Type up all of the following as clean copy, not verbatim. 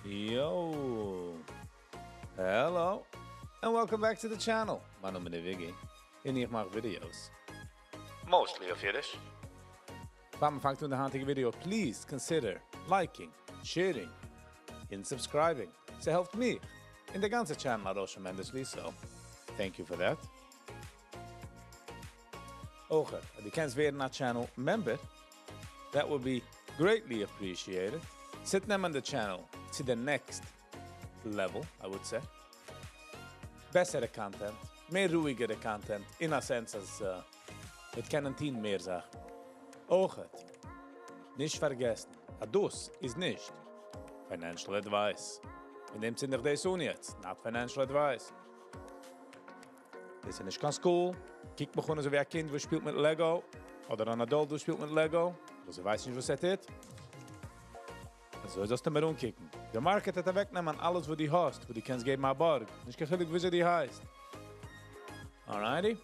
Yo! Hello! And welcome back to the channel! מיין נאמען איז וויגי, און איך מאך videos. Mostly אויף אידיש. פאר מען פאנגט אן די היינטיגע video, please consider liking, sharing, און subscribing. ס'העלפט מיך און די גאנצע channel ארויס tremendously, so thank you for that. אויך, אז דו קענסט ווערן א channel member, that would be greatly appreciated. ס'וועט נעמען די channel צו די next level, I would say. בעסערע content, מער רואיגערע content, אין א sense אז מ'וועט קענען טון מער זאכן. אויך, נישט פארגעסן, אז דאס איז נישט financial advice. אין דעם צינד איך דאס אן יעצט, not financial advice. דאס איז נישט קיין school. קוק מיך אן אזוי ווי א קינד וואס שפילט מיט Lego, אדער אן adult וואס שפילט מיט Lego, וואס ער ווייסט נישט וואס ער טוט. אזוי זאלסטו מיר אנקוקן. די market וועט אוועקנעמען אלעס וואס דו האסט, וואס דו קענסט געבן א בארג. נישט קיין חילוק וויאזוי דו הייסט. Alrighty?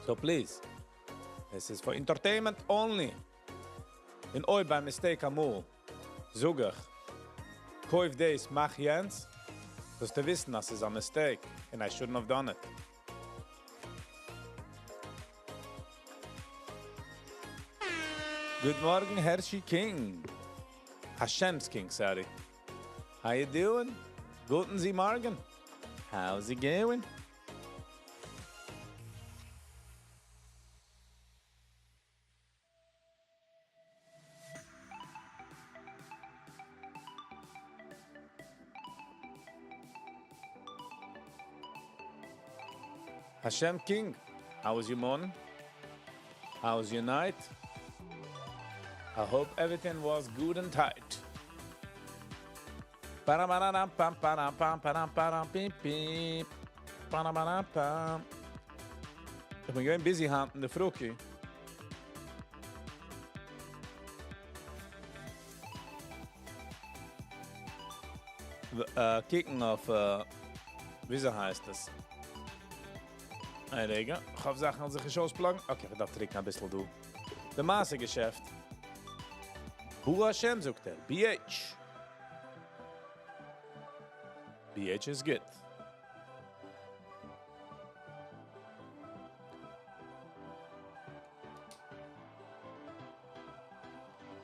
So please, עס איז for entertainment only. און אויב by mistake אמאל זאג איך, קויף דאס, מאך יענץ, זאלסטו וויסן אז ס'איז א mistake and I shouldn't have done it. גוט מארגן הערשי King. Hashem's King, sorry. How you doing? גוטן זי מארגן. How's it going? Hashem King, how was your morning? How was your night? I hope everything was good and tight. Ba-da-ba-da-dam, pam, pa-dam, pam, pa-dam, pa-dam, pim, pim. Ba-da-ba-dam, pam. איך בין געווען busy היינט אין די פרוקי. קוקן אויף, וויאזוי הייסט עס? איין רגע, איך האף זאכן וועלן זיך נישט אויספלאגן. Okay, איך דארף טרינקען אביסל דא. די מעשה געשעפט. ברוך השם, זאגט ער. BH. BH איז גוט.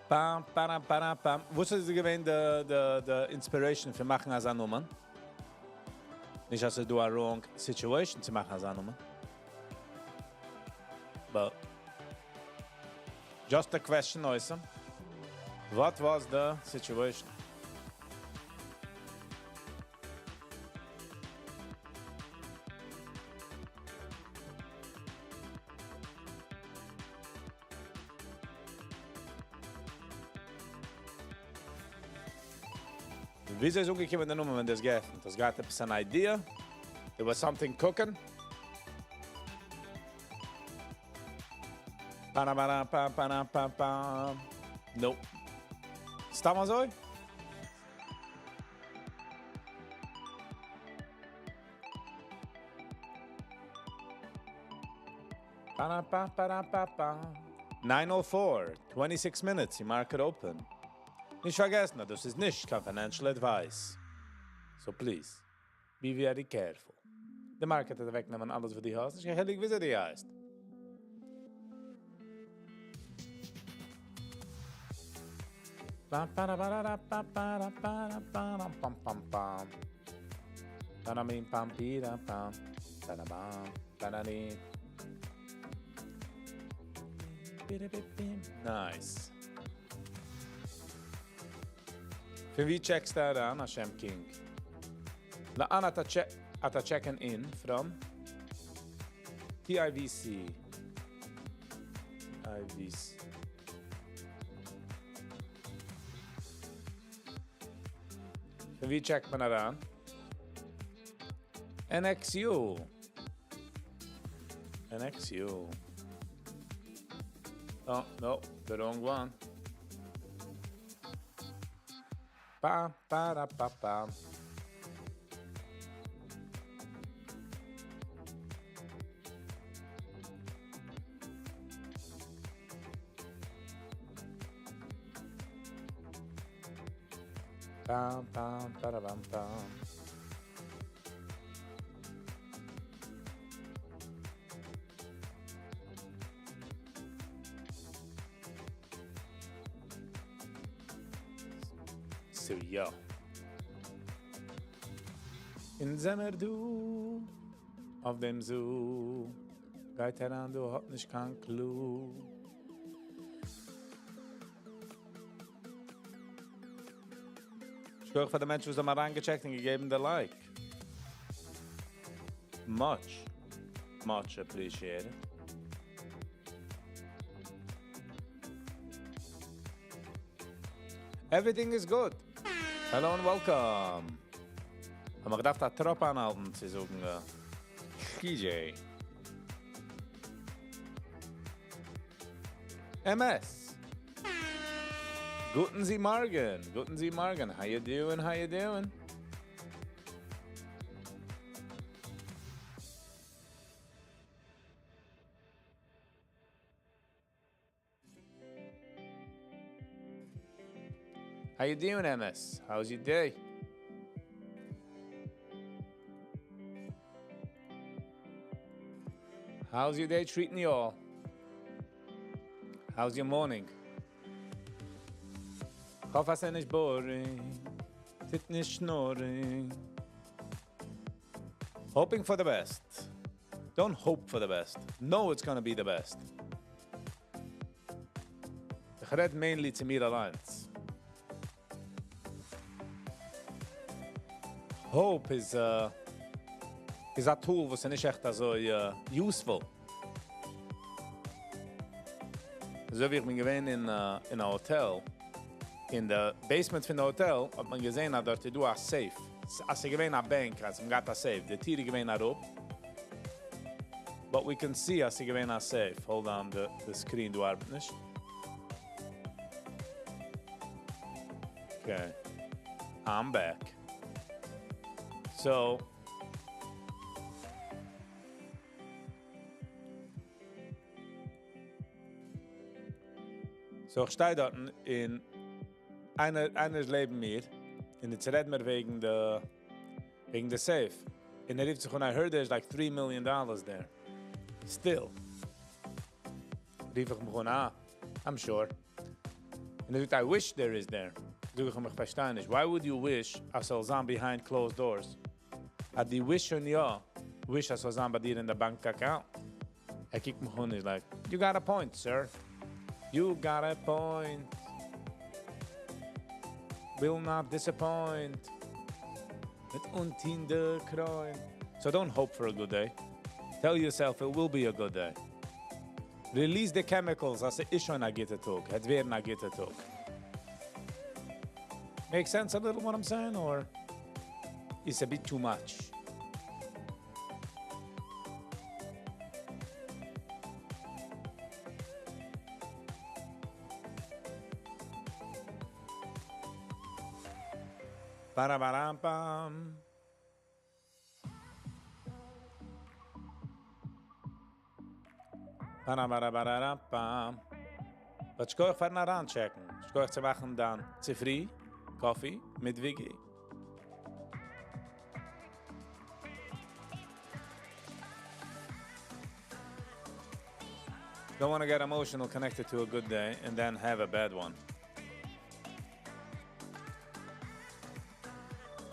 פאם, פארם, פארם, פאם. וואס איז געווען די, די, די inspiration פון מאכן אזא נאמען? נישט אז ס'איז דא א wrong situation צו מאכן אזא נאמען. But just a question, Oisam. What was the situation? וויאזוי איז אנגעקומען די נאמען ווען דו האסט געעפנט? האסט געהאט עפעס אן idea? There was something cooking? פאראמפאראמפאמפאראמפאמפאם. Nope. סתם אזוי? פאראמפאראמפאמפאם. 9:04, 26 minutes, די market open. נישט פארגעסן, אז דאס איז נישט קיין financial advice. So please, be very careful. די market וועט אוועקנעמען אלעס וואס דו האסט, נישט קיין חילוק וויאזוי דו הייסט. פאם פאראמפאראמפאראמפאראמפאראמפאם פאם פאם. פאראמים פאם פירא פאם. פאראבאם פארארים. Nice. פון ווי טשעקסטו אריין, Hashem King? לאן אתה check, אתה checking in from? TIVC. IVC. פון ווי טשעקט מען אריין? NXU. NXU. Oh, no, the wrong one. Pa, pa, ra, pa, pa. פאם פאם פאראבאם פאם. So יא. אונז זעמיר דא אויף דעם zoo. גייט אריין דא האט נישט קיין clue. שכוח פאר די מענטשן וואס האבן אריינגעטשעקט און געגעבן די like. Much, much appreciated. Everything is good. Hello and welcome. האב מיר געדארפט א טראפ אנהאלטן צו זאגן TJ. MS. גוטן זי מארגן. גוטן זי מארגן. How you doing? How you doing? How you doing, MS? How's your day? How's your day treating you all? How's your morning? האף אז ס'איז נישט boring. ס'איז נישט snoring. Hoping for the best. Don't hope for the best. Know it's gonna be the best. איך רעד mainly צו מיר אליינס. Hope איז א tool וואס איז נישט עכט אזוי useful. אזוי ווי איך בין געווען אין א hotel, אין די basement פון די hotel האט מען געזען אז דארט איז דא א safe. אז ס'איז געווען א bank, אז מען געהאט א safe. די טיר איז געווען אראפ. But we can see אז ס'איז געווען א safe. Hold on, the screen דא ארבעט נישט. Okay. I'm back. So, so איך שטיי דארט אין איינער, איינער איז לעבן מיר און יעצט רעדן מיר וועגן די safe. און ער רופט זיך אן, I heard there's like 3 million dollars there. Still. רוף איך מיך אן, ah, I'm sure. און ער זאגט, I wish there is there. זאג איך אים, איך פארשטיי נישט. Why would you wish אז ס'זאל זיין behind closed doors? אז דו wish שוין יא, wish אז ס'זאל זיין ביי דיר אין די bank account. ער קוקט מיך אן, he's like, you got a point, sir. You got a point. Will not disappoint. מיט אנטון די קרוין. So don't hope for a good day. Tell yourself it will be a good day. Release the chemicals אז ס'איז שוין א גוטער טאג. עס וועט ווערן א גוטער טאג. Make sense a little what I'm saying, or is a bit too much? Ba-da-ba-dam-bam. Ba-da-ba-da-ba-da-bam. But שכוח פארן אריינטשעקן. שכוח צו מאכן דיין צופרי, coffee מיט Wiggy. Don't want to get emotional connected to a good day and then have a bad one.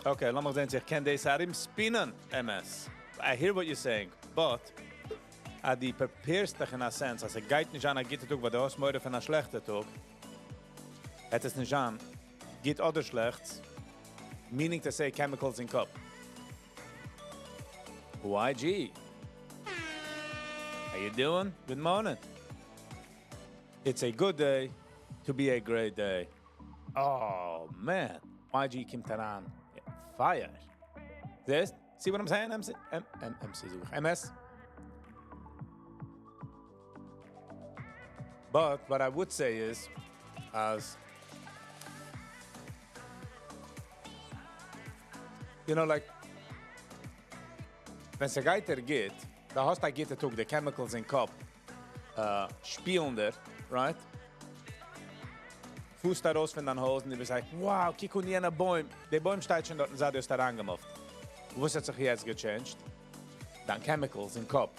Okay, לאמיר זען, איך קען דאס ארומספינען, MS. I hear what you're saying, but אז דו prepare סט דיך in a sense, אז ס'גייט נישט זיין א גוטער טאג, ווייל דו האסט מורא פון א שלעכטער טאג, וועט עס נישט זיין גוט אדער שלעכט, meaning to say chemicals אין קאפ. YG. How you doing? Good morning. It's a good day to be a great day. Oh, man. YG קומט אריין. Fire. This? See what I'm saying? MC? M, M, MC, MS? But what I would say is, as you know, like, ווען ס'גייט דיר גוט, דא האסטו א גוטע טאג, די chemicals אין קאפ, שפילן דיר, right? פארסט ארויס פון דיין הויז און דו ביסט like, wow, קוק אן יענע בוים. דער בוים שטייט שוין דארט זייט דו ביסט אריינגעמופט. וואס האט זיך יעצט געטשעינדזשט? דיין chemicals אין קאפ.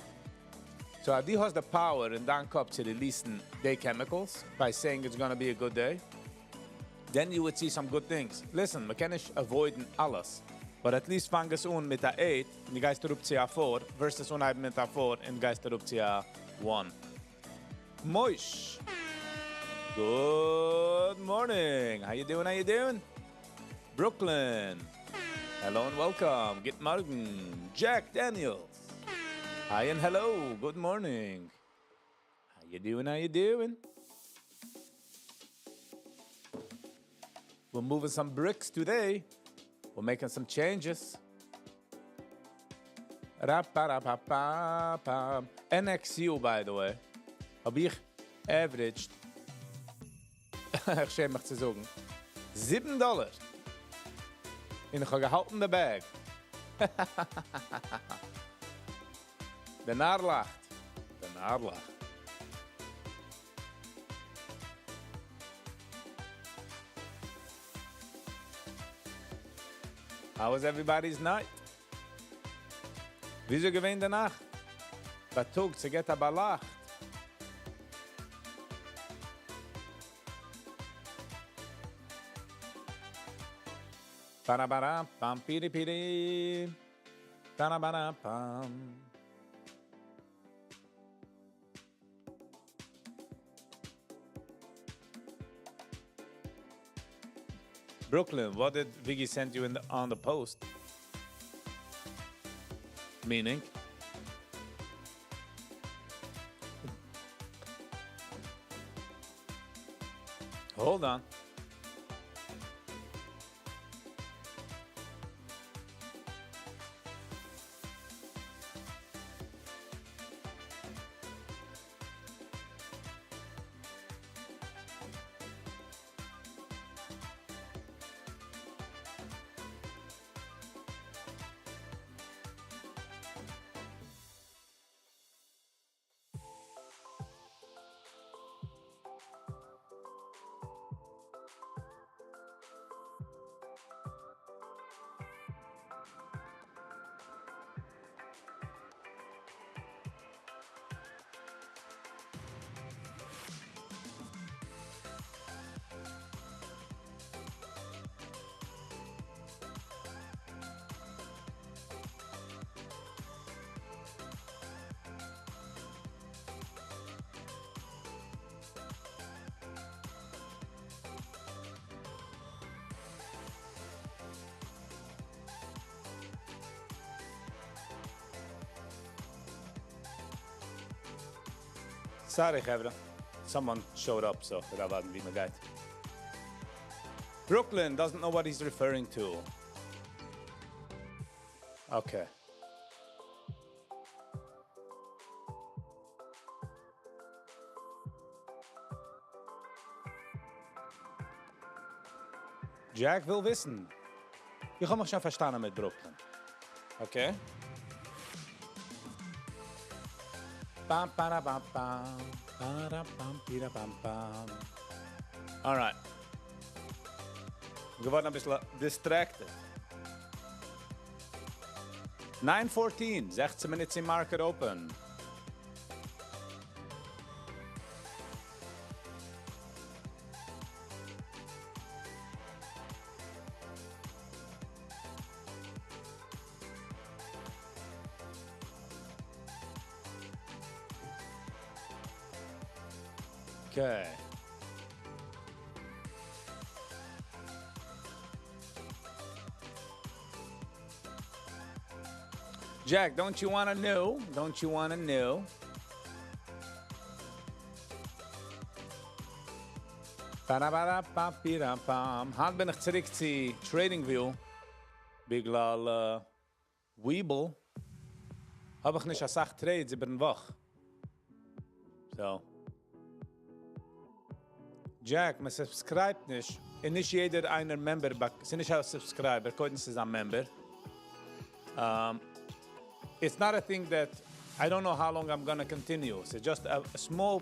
So אז דו האסט the power אין דיין קאפ צו release'ן the chemicals by saying it's gonna be a good day, then you would see some good things. Listen, מען קען נישט avoid'ן אלעס. But at least פאנג עס אן מיט א 8 און דו גייסט אראפ צו א 4 versus אנהייבן מיט א 4 און גייסט אראפ צו א 1. Moish. Good morning. How you doing? How you doing? Brooklyn. Hello and welcome. גוט מארגן. Jack Daniels. Hi and hello. Good morning. How you doing? How you doing? We're moving some bricks today. We're making some changes. Ra-pa-ra-pa-pa-pa. NXU, by the way, האב איך averaged, איך שעם מיך צו זאגן, 7 דאלאר. און איך האב געהאלטן the bag. דער נאר לאכט. דער נאר לאכט. How was everybody's night? ווי איז געווען די נאכט? בייטאג, ס'גייט א באלאכט. Ba-da-ba-da, pam, piri, piri. Ba-da-ba-da, pam. Brooklyn, what did Viggy send you on the post? Meaning? Hold on. Sorry, חברה. Someone showed up, so כ'דארף ווארטן ווי מ'גייט. Brooklyn doesn't know what he's referring to. Okay. Jack וויל וויסן. איך האב מיך שוין פארשטאנען מיט Brooklyn. Okay. Bam, ba, da, bam, bam. Ba, da, bam, bi, da, bam, bam. All right. געווארן א ביסל distracted. 9:14, 16 minutes in market open. Okay. Jack, don't you want to know? Don't you want to know? Ba-da-ba-da-ba-bi-da-bam. היינט בין איך צוריק צו TradingView. בגלל Webull. האב איך נישט א סאך trades איבערן וואך. So. Jack, מען subscribe'ט נישט. און נישט יעדער איינער member, ס'איז נישט א subscriber, קודם ס'איז א member. It's not a thing that I don't know how long I'm going to continue. It's just a small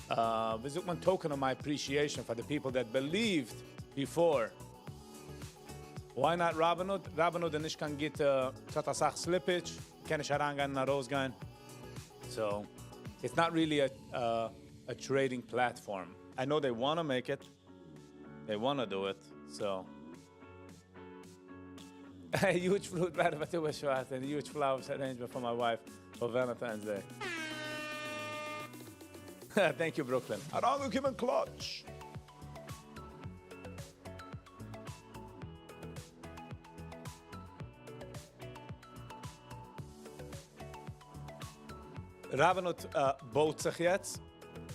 ווי זאגט מען, token of my appreciation for the people that believed before. Why not Robinhood? Robinhood איז נישט קיין גוטע, עס האט א סאך slippage, קען נישט אריינגיין און ארויסגיין. So, it's not really a trading platform. I know they want to make it. They want to do it. So, a huge fruit basket and huge flowers arrangement for my wife for Valentine's Day. Thank you, Brooklyn. אריינגעקומען clutch. Robinhood בויט זיך יעצט.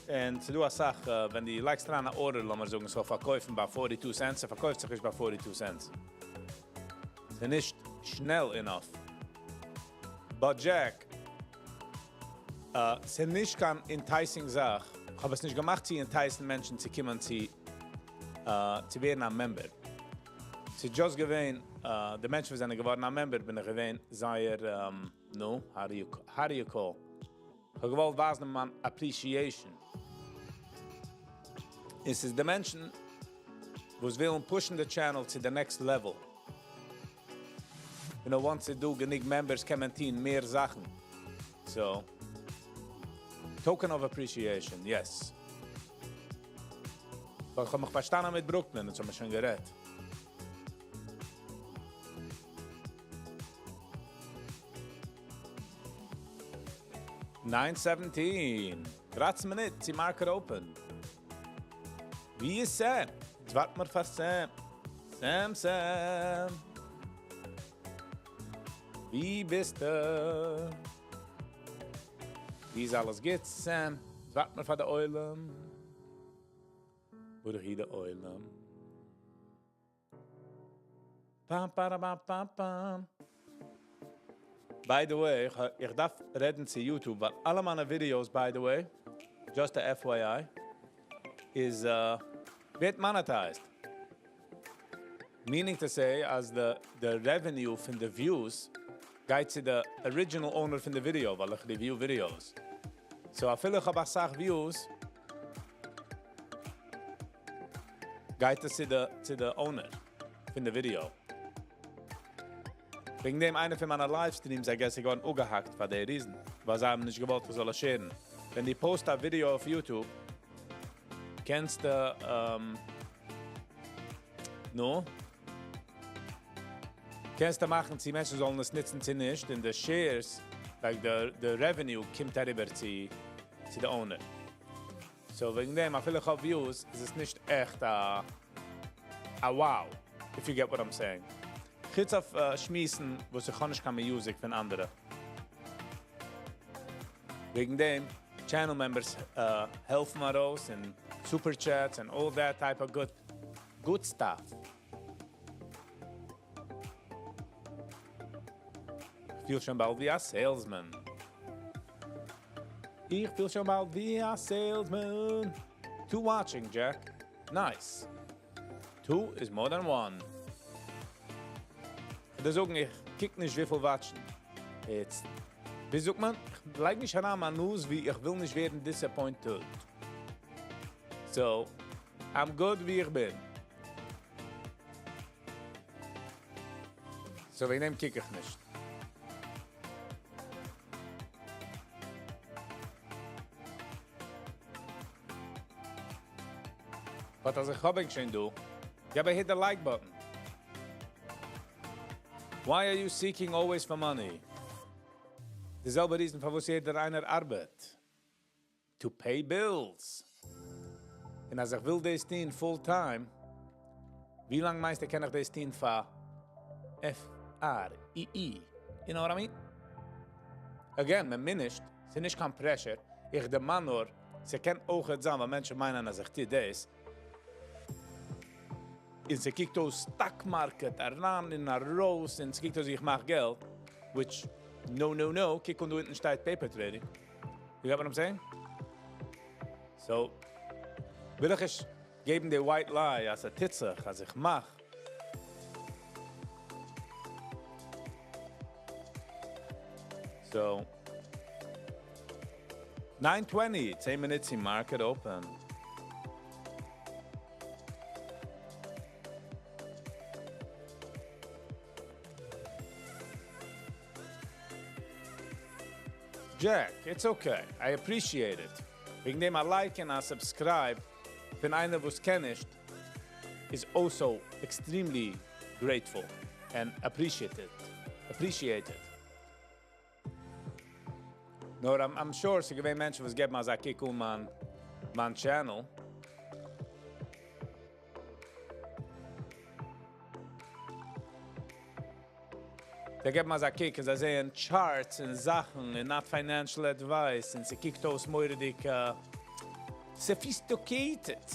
און ס'דא א סאך, ווען דו לייגסט אריין אן order, לאמיר זאגן, ס'זאל פארקויפן ביי 42 cents, עס פארקויפט זיך נישט ביי 42 cents. ס'איז נישט שנעל enough. But Jack, ס'איז נישט קיין enticing זאך. איך האב עס נישט געמאכט צו entice ן מענטשן צו קומען צו ווערן א member. ס'איז just געווען, די מענטשן וואס זענען געווארן א member, בין איך געווען זייער, no, how do you call? איך האב געוואלט ווייזן מיין appreciation. עס איז די מענטשן, וואס ווילן push ן the channel to the next level. Once ס'איז דא גענוג members, קען מען טון מער זאכן. So, token of appreciation, yes. ווייל איך האב מיך פארשטאנען מיט Brooklyn, דאס האבן מיר שוין גערעדט. 9:17. 13 מינוט צו market open. ווי איז Sam? יעצט ווארט מיר פאר Sam. Sam, Sam. ווי ביסטו? ווי איז אלעס גוט, Sam? יעצט ווארט מיר פאר די עולם. וואו איז די עולם? Pam, para, pam, pam, pam. By the way, איך דארף רעדן צו YouTube, ווייל אלע מיינע videos, by the way, just a FYI, is ווערט monetized. Meaning to say, אז the revenue פון the views גייט צו the original owner פון the video, ווייל איך review videos. So אפילו איך האב א סאך views, גייט עס צו the owner פון the video. וועגן דעם איינע פון מיינע live streams, I guess, איז געווארן אפגעהאקט פאר די reason, ווייל זיי האבן נישט געוואלט, איך זאל עס share ן. ווען דו post א video אויף YouTube, קענסטו, no? קענסטו מאכן, די מענטשן זאלן עס נוצן צו נישט, און the shares, like the revenue קומט אריבער צו the owner. So וועגן דעם, אפילו איך האב views, איז עס נישט עכט א wow, if you get what I'm saying. חוץ אויף שמועסן, וואס איך האב נישט קיין music פון אנדערע. וועגן דעם, channel members העלפן ארויס און super chats and all that type of good stuff. איך פיל שוין באלד ווי א salesman. איך פיל שוין באלד ווי א salesman. Two watching, Jack. Nice. Two is more than one. דאס זאגן איך קוק נישט וויפיל watch ן. יעצט, ווי זאגט מען? איך לייג נישט אריין מיין nose ווי איך וויל נישט ווערן disappointed. So, I'm good ווי איך בין. So, וועגן דעם קוק איך נישט. But אז איך האב ענק שוין דא, געב א hit the like button. Why are you seeking always for money? די זעלבע reason פארוואס יעדער איינער ארבעט. To pay bills. און אז איך וויל דאס טון full time, ווי לאנג מיינסטו קען איך דאס טון פאר F-R-E-E? You know what I mean? Again, מען מוז נישט, ס'איז נישט קיין pressure. איך דערמאן נאר, ס'קען אויך זיין, ווייל מענטשן מיינען, אז איך טו דאס. און ס'קוקט אויס stock market, אריין און ארויס, און ס'קוקט אויס, איך מאך געלט, which, no, no, no, קוק אן דא אונטן שטייט paper trading. You get what I'm saying? So, וויל איך נישט געבן די white lie, אז עס טוט זיך, אז איך מאך. So, 9:20, 10 מינוט צו market open. Jack, it's okay. I appreciate it. וועגן דעם א like און א subscribe פון איינער וואס קען נישט is also extremely grateful and appreciated. Appreciated. נאר I'm, I'm sure ס'איז געווען מענטשן וואס געבן אזא קוק אן מיין, מיין channel. זיי געבן אזא קוק און זיי זעען charts און זאכן און not financial advice און ס'קוקט אויס מורא'דיג sophisticated.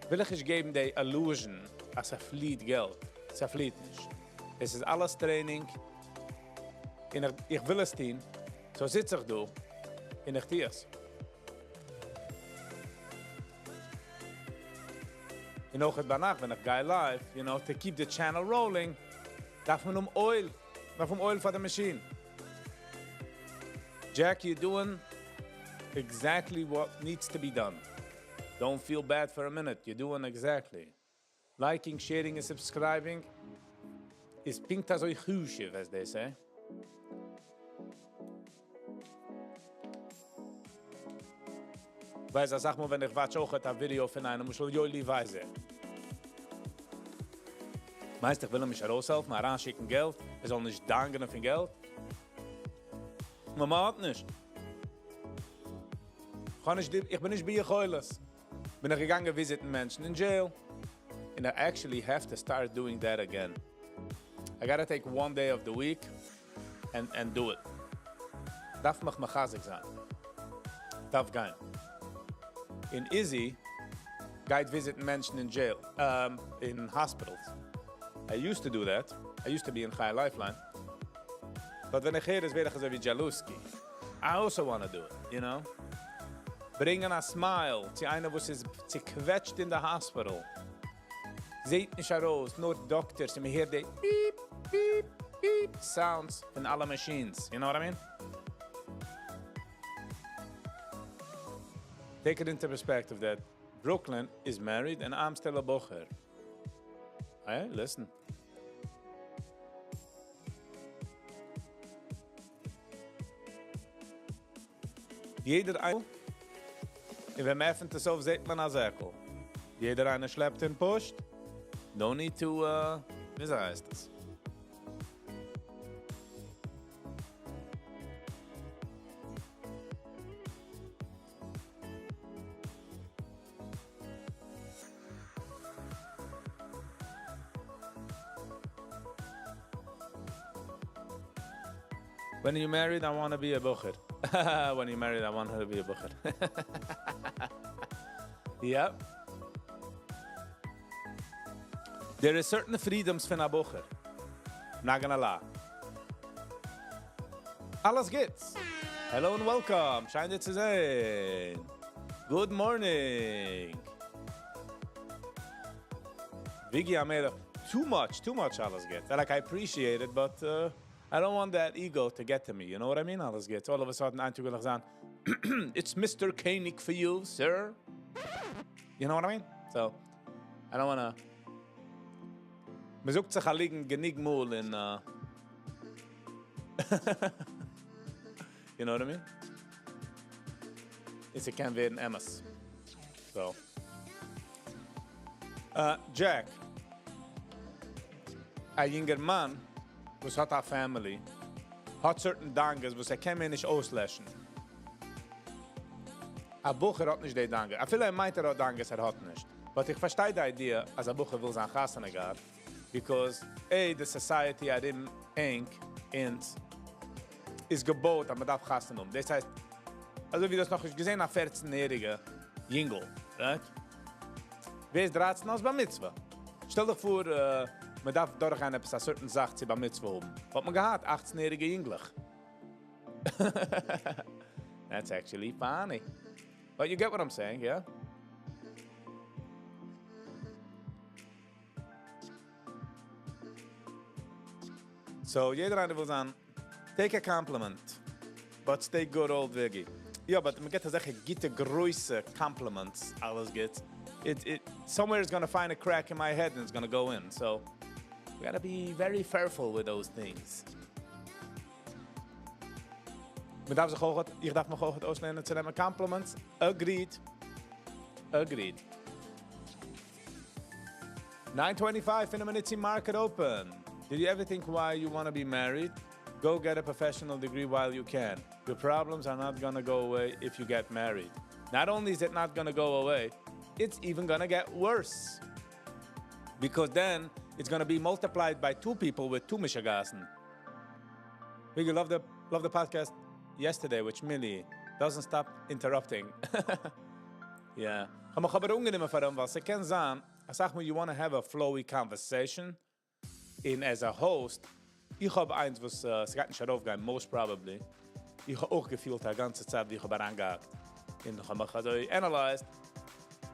וויל איך נישט געבן די illusion אז ס'פליט געלט. ס'פליט נישט. עס איז אלעס training און איך, איך וויל עס טון. So זיץ איך דא און איך טו עס. און אויך ביינאכט, ווען איך גיי live, to keep the channel rolling, דארף מען האבן oil. דארף מען oil פאר די machine. Jack, you're doing exactly what needs to be done. Don't feel bad for a minute. You're doing exactly. Liking, sharing and subscribing איז פונקט אזוי חשוב, as they say. ווייסט, זאג מאל, ווען איך watch אויך א video פון איינעם, למשל יולי ווייזער. מיינסט, איך וויל אים נישט ארויסהעלפן, אריינשיקן געלט, ער זאל נישט דאגה'נען פון געלט? מען האט נישט. איך נישט, איך בין נישט ביכולת. בין איך געגאנגען visit ן מענטשן אין jail. And I actually have to start doing that again. I gotta take one day of the week and do it. דארף מיך מחזק זיין. דארף גיין. און Izzy גייט visit ן מענטשן אין jail, in hospitals. I used to do that. I used to be in Chai Lifeline. But ווען איך הער עס, ווער איך אזוי ווי Jaluski. I also want to do it, you know? ברענגען א smile צו איינער, וואס איז צעקוועטשט אין די hospital. זעט נישט ארויס, נאר doctors, און מ'הערט די beep, beep, beep sounds פון אלע machines. You know what I mean? Take it into perspective that Brooklyn is married and I'm still a בחור. Hey, listen. יעדער איינער, און ווען מען עפנט עס אויף, זעט מען א זעקל. יעדער איינער שלעפט און push ט. No need to, ווי הייסט עס? When you married, I want to be a בחור. When you married, I want her to be a בחור. Yep. There is certain freedoms פון א בחור. Not gonna lie. אלעס גוטס. Hello and welcome. שיין דיר צו זען. Good morning. Viggy Ameda. Too much, too much אלעס גוטס. Like, I appreciate it, but I don't want that ego to get to me. You know what I mean? אלעס גוטס. All of a sudden, איין טאג וויל איך זיין, it's Mr. Koenig for you, sir. You know what I mean? So, I don't wanna... מען זאגט זיך א ליגן גענוג מאל אין... You know what I mean? עס קען ווערן אמת. So. Jack. א יונגערמאן, וואס האט א family, האט certain דאגות, וואס ער קען מער נישט אויסלעשן. א בחור האט נישט די דאגה. אפילו ער מיינט ער האט דאגות, ער האט נישט. But איך פארשטיי די idea, אז א בחור וויל זיין חתונה געהאט, because A, the society ארום ענק אונז איז געבויט, אז מען דארף חתונה האבן. דאס הייסט, אזוי ווי דו האסט נאך נישט געזען, א 14-יעריגע יונגל, right? ווער איז 13 אלס בר מצוה? שטעל דיך פאר, מען דארף דורכגיין עפעס א certain זאך צו בר מצוה האבן. האט מען געהאט 18-יעריגע יונגלעך. That's actually funny. But you get what I'm saying, yeah? So, יעדער איינער וויל זיין, take a compliment, but stay good old Viggy. יא, but מ'גיט אזעלכע גוטע גרויסע compliments, אלעס גוט. It, it, somewhere is gonna find a crack in my head and it's gonna go in. So, we gotta be very careful with those things. מ'דארף זיך אויך, איך דארף מיך אויך אויסלערנען צו נעמען compliments. Agreed. Agreed. 9:25 in a minute market open. Did you ever think why you want to be married? Go get a professional degree while you can. Your problems are not going to go away if you get married. Not only is it not going to go away, it's even going to get worse. Because then it's going to be multiplied by two people with two משוגעת'ן. We love the podcast yesterday, which Millie doesn't stop interrupting. Yeah. האב מיך אבער אנגענומען פאר אים, ווייל ס'קען זיין, אסאך מאל you want to have a flowy conversation in as a host. איך האב איינס, וואס ס'גייט נישט ארויפגיין, most probably. איך האב אויך געפילט די גאנצע צייט, ווי איך האב אריינגעהאקט. און איך האב מיך אזוי analyzed.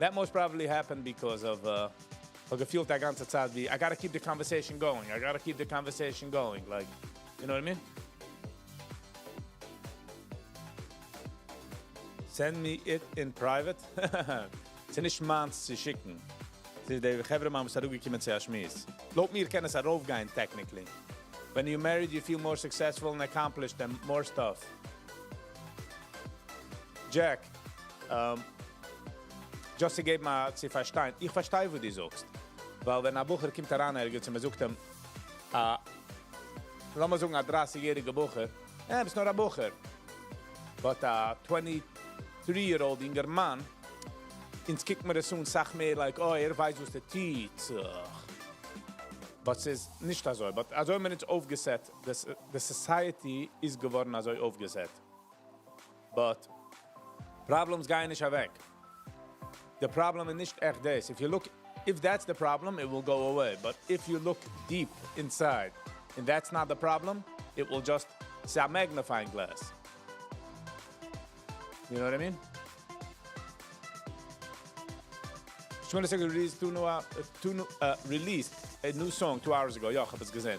That most probably happened because of איך האב געפילט די גאנצע צייט ווי I gotta keep the conversation going. I gotta keep the conversation going. Like, you know what I mean? Send me it in private. ס'איז נישט מיינס צו שיקן. ס'איז דער חברה-מאן וואס האט געקומען צו א שמועס. לויט מיר קען עס ארויפגיין, technically. When you're married, you feel more successful and accomplished and more stuff. Jack, just צו געבן מיר צו פארשטיין. איך פארשטיי, וואס דו זאגסט. ווייל ווען א בחור קומט אריין ערגעץ און מ'זאגט אים, לאמיר זאגן, א 30-יעריגער בחור, ביסט נאר א בחור. But a 23-year-old יונגערמאן, אונז קוקט מען עס אן, זאג מיר, like, oh, ער ווייסט, וואס ער טוט. But ס'איז נישט אזוי. But אזוי מען איז אויפגעזעצט, the society איז געווארן אזוי אויפגעזעצט. But problems גייען נישט אוועק. The problem איז נישט עכט דאס. If you look, if that's the problem, it will go away. But if you look deep inside, and that's not the problem, it will just, it's a magnifying glass. You know what I mean? Shmuel released, two new, two new, released a new song 2 hours ago. יא, איך האב עס געזען.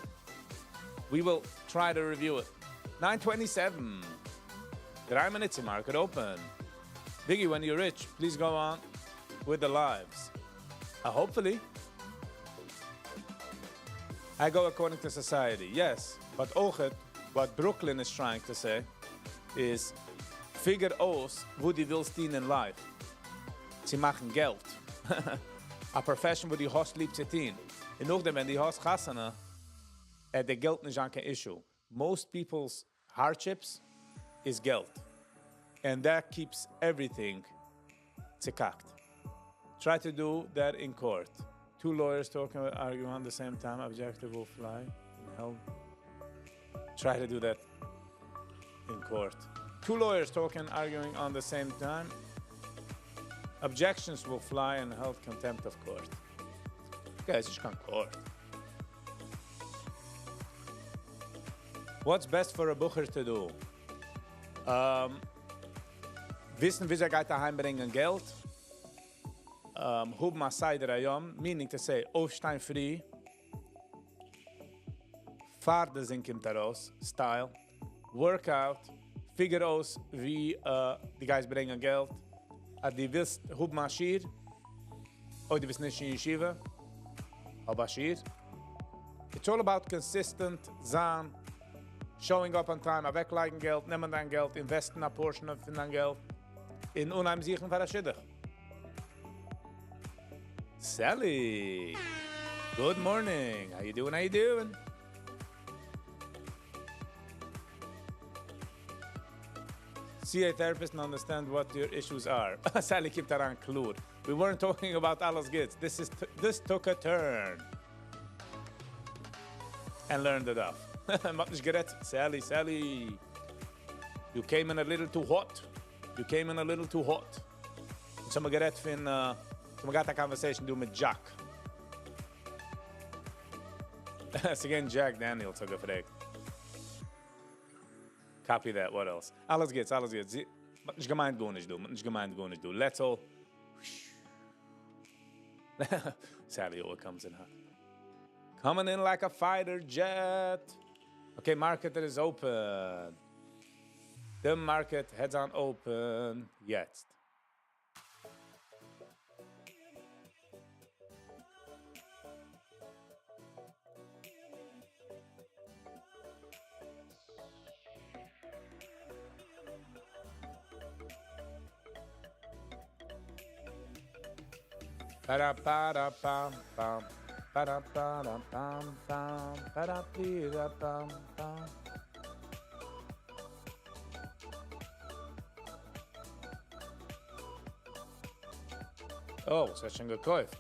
We will try to review it. 9:27. 3 minutes in market open. Biggie, when you're rich, please go on with the lives. Hopefully. I go according to society, yes. But אויך, what Brooklyn is trying to say is figure אויס, וואו דו ווילסט דינען in life. צו מאכן געלט. א profession, וואו דו האסט ליב צו טון. און נאכדעם, ווען דו האסט חתונה, די געלט נישט קיין issue. Most people's hardships is געלט. And that keeps everything צעקאקט. Try to do that in court. Two lawyers talking, arguing on the same time, objective will fly. In hell. Try to do that in court. Two lawyers talking, arguing on the same time. Objections will fly and held contempt of court. Guys, ס'איז קיין court. What's best for a בחור to do? וויסן, ווי ער גייט אהיימברענגען געלט. האבן א סדר היום, meaning to say, אויפשטיין פרי, פאר די זון קומט ארויס, style, workout, figure אויס, ווי דו גייסט ברענגען געלט. אז דו ווילסט האבן א שיעור, אדער דו ביסט נישט אין ישיבה, האב א שיעור. It's all about consistent זיין, showing up on time, אוועקלייגן געלט, נעמען דיין געלט, invest ן a portion of דיין געלט, און אנהייבן זוכן פאר א שידוך. Sally, good morning. How you doing? How you doing? See a therapist and understand what your issues are. Sally קומט אריין קלאר. We weren't talking about אלעס גוטס. This took a turn. And learned it off. מ'האט נישט גערעדט. Sally, Sally. You came in a little too hot. You came in a little too hot. אונז האבן גערעדט פון, מיר געהאט א conversation דא מיט Jack. ס'איז געווען Jack Daniels האט געפרעגט. Copy that, what else? אלעס גוטס, אלעס גוטס. מ'האט נישט געמיינט גארנישט דא, מ'האט נישט געמיינט גארנישט דא. Let's all. Sally always comes in hot. Coming in like a fighter jet. Okay, market is open. The market העט זיין open יעצט. Para-para-pam-pam, para-para-pam-pam, para-pira-pam-pam. Oh, ס'האט שוין געקויפט.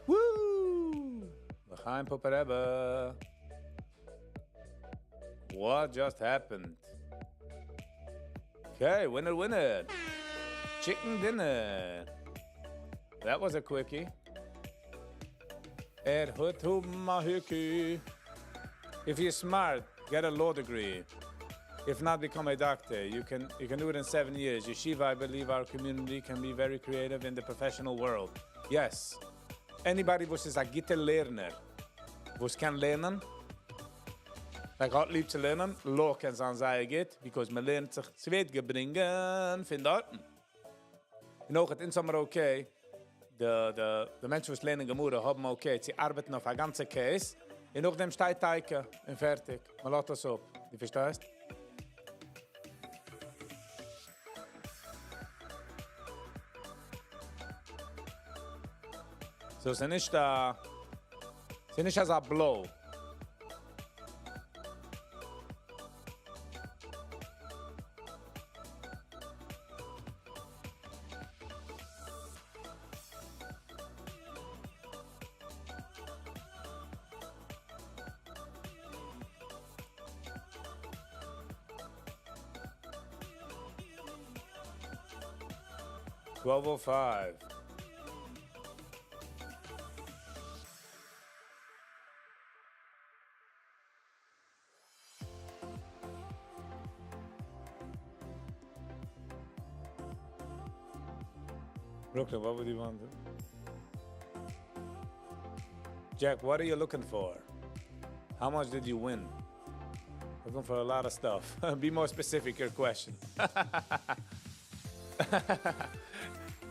Woo! לחיים פאפא רבי. What just happened? Okay, winner, winner. Chicken dinner. That was a quickie. ער האט א hickey. If you're smart, get a law degree. If not, become a doctor. You can do it in 7 years. Yeshiva, I believe our community can be very creative in the professional world. Yes. Anybody וואס איז א גוטער לערנער, וואס קען לערנען, like האט ליב צו לערנען, law קען זיין זייער גוט, because מען לערנט זיך, ס'ווערט געברענגט פון דארטן. און אויך אין summer okay, די מענטשן וואס לערנען גמרא האבן okay, זיי ארבעטן אויף א גאנצע case, און נאכדעם שטייט תיקו און פארטיג. מען לאזט דאס אפ. דו פארשטייסט? So, ס'איז נישט א, ס'איז נישט אזא blow. 12:05. Brooklyn, what would you want? Jack, what are you looking for? How much did you win? Looking for a lot of stuff. Be more specific, your question.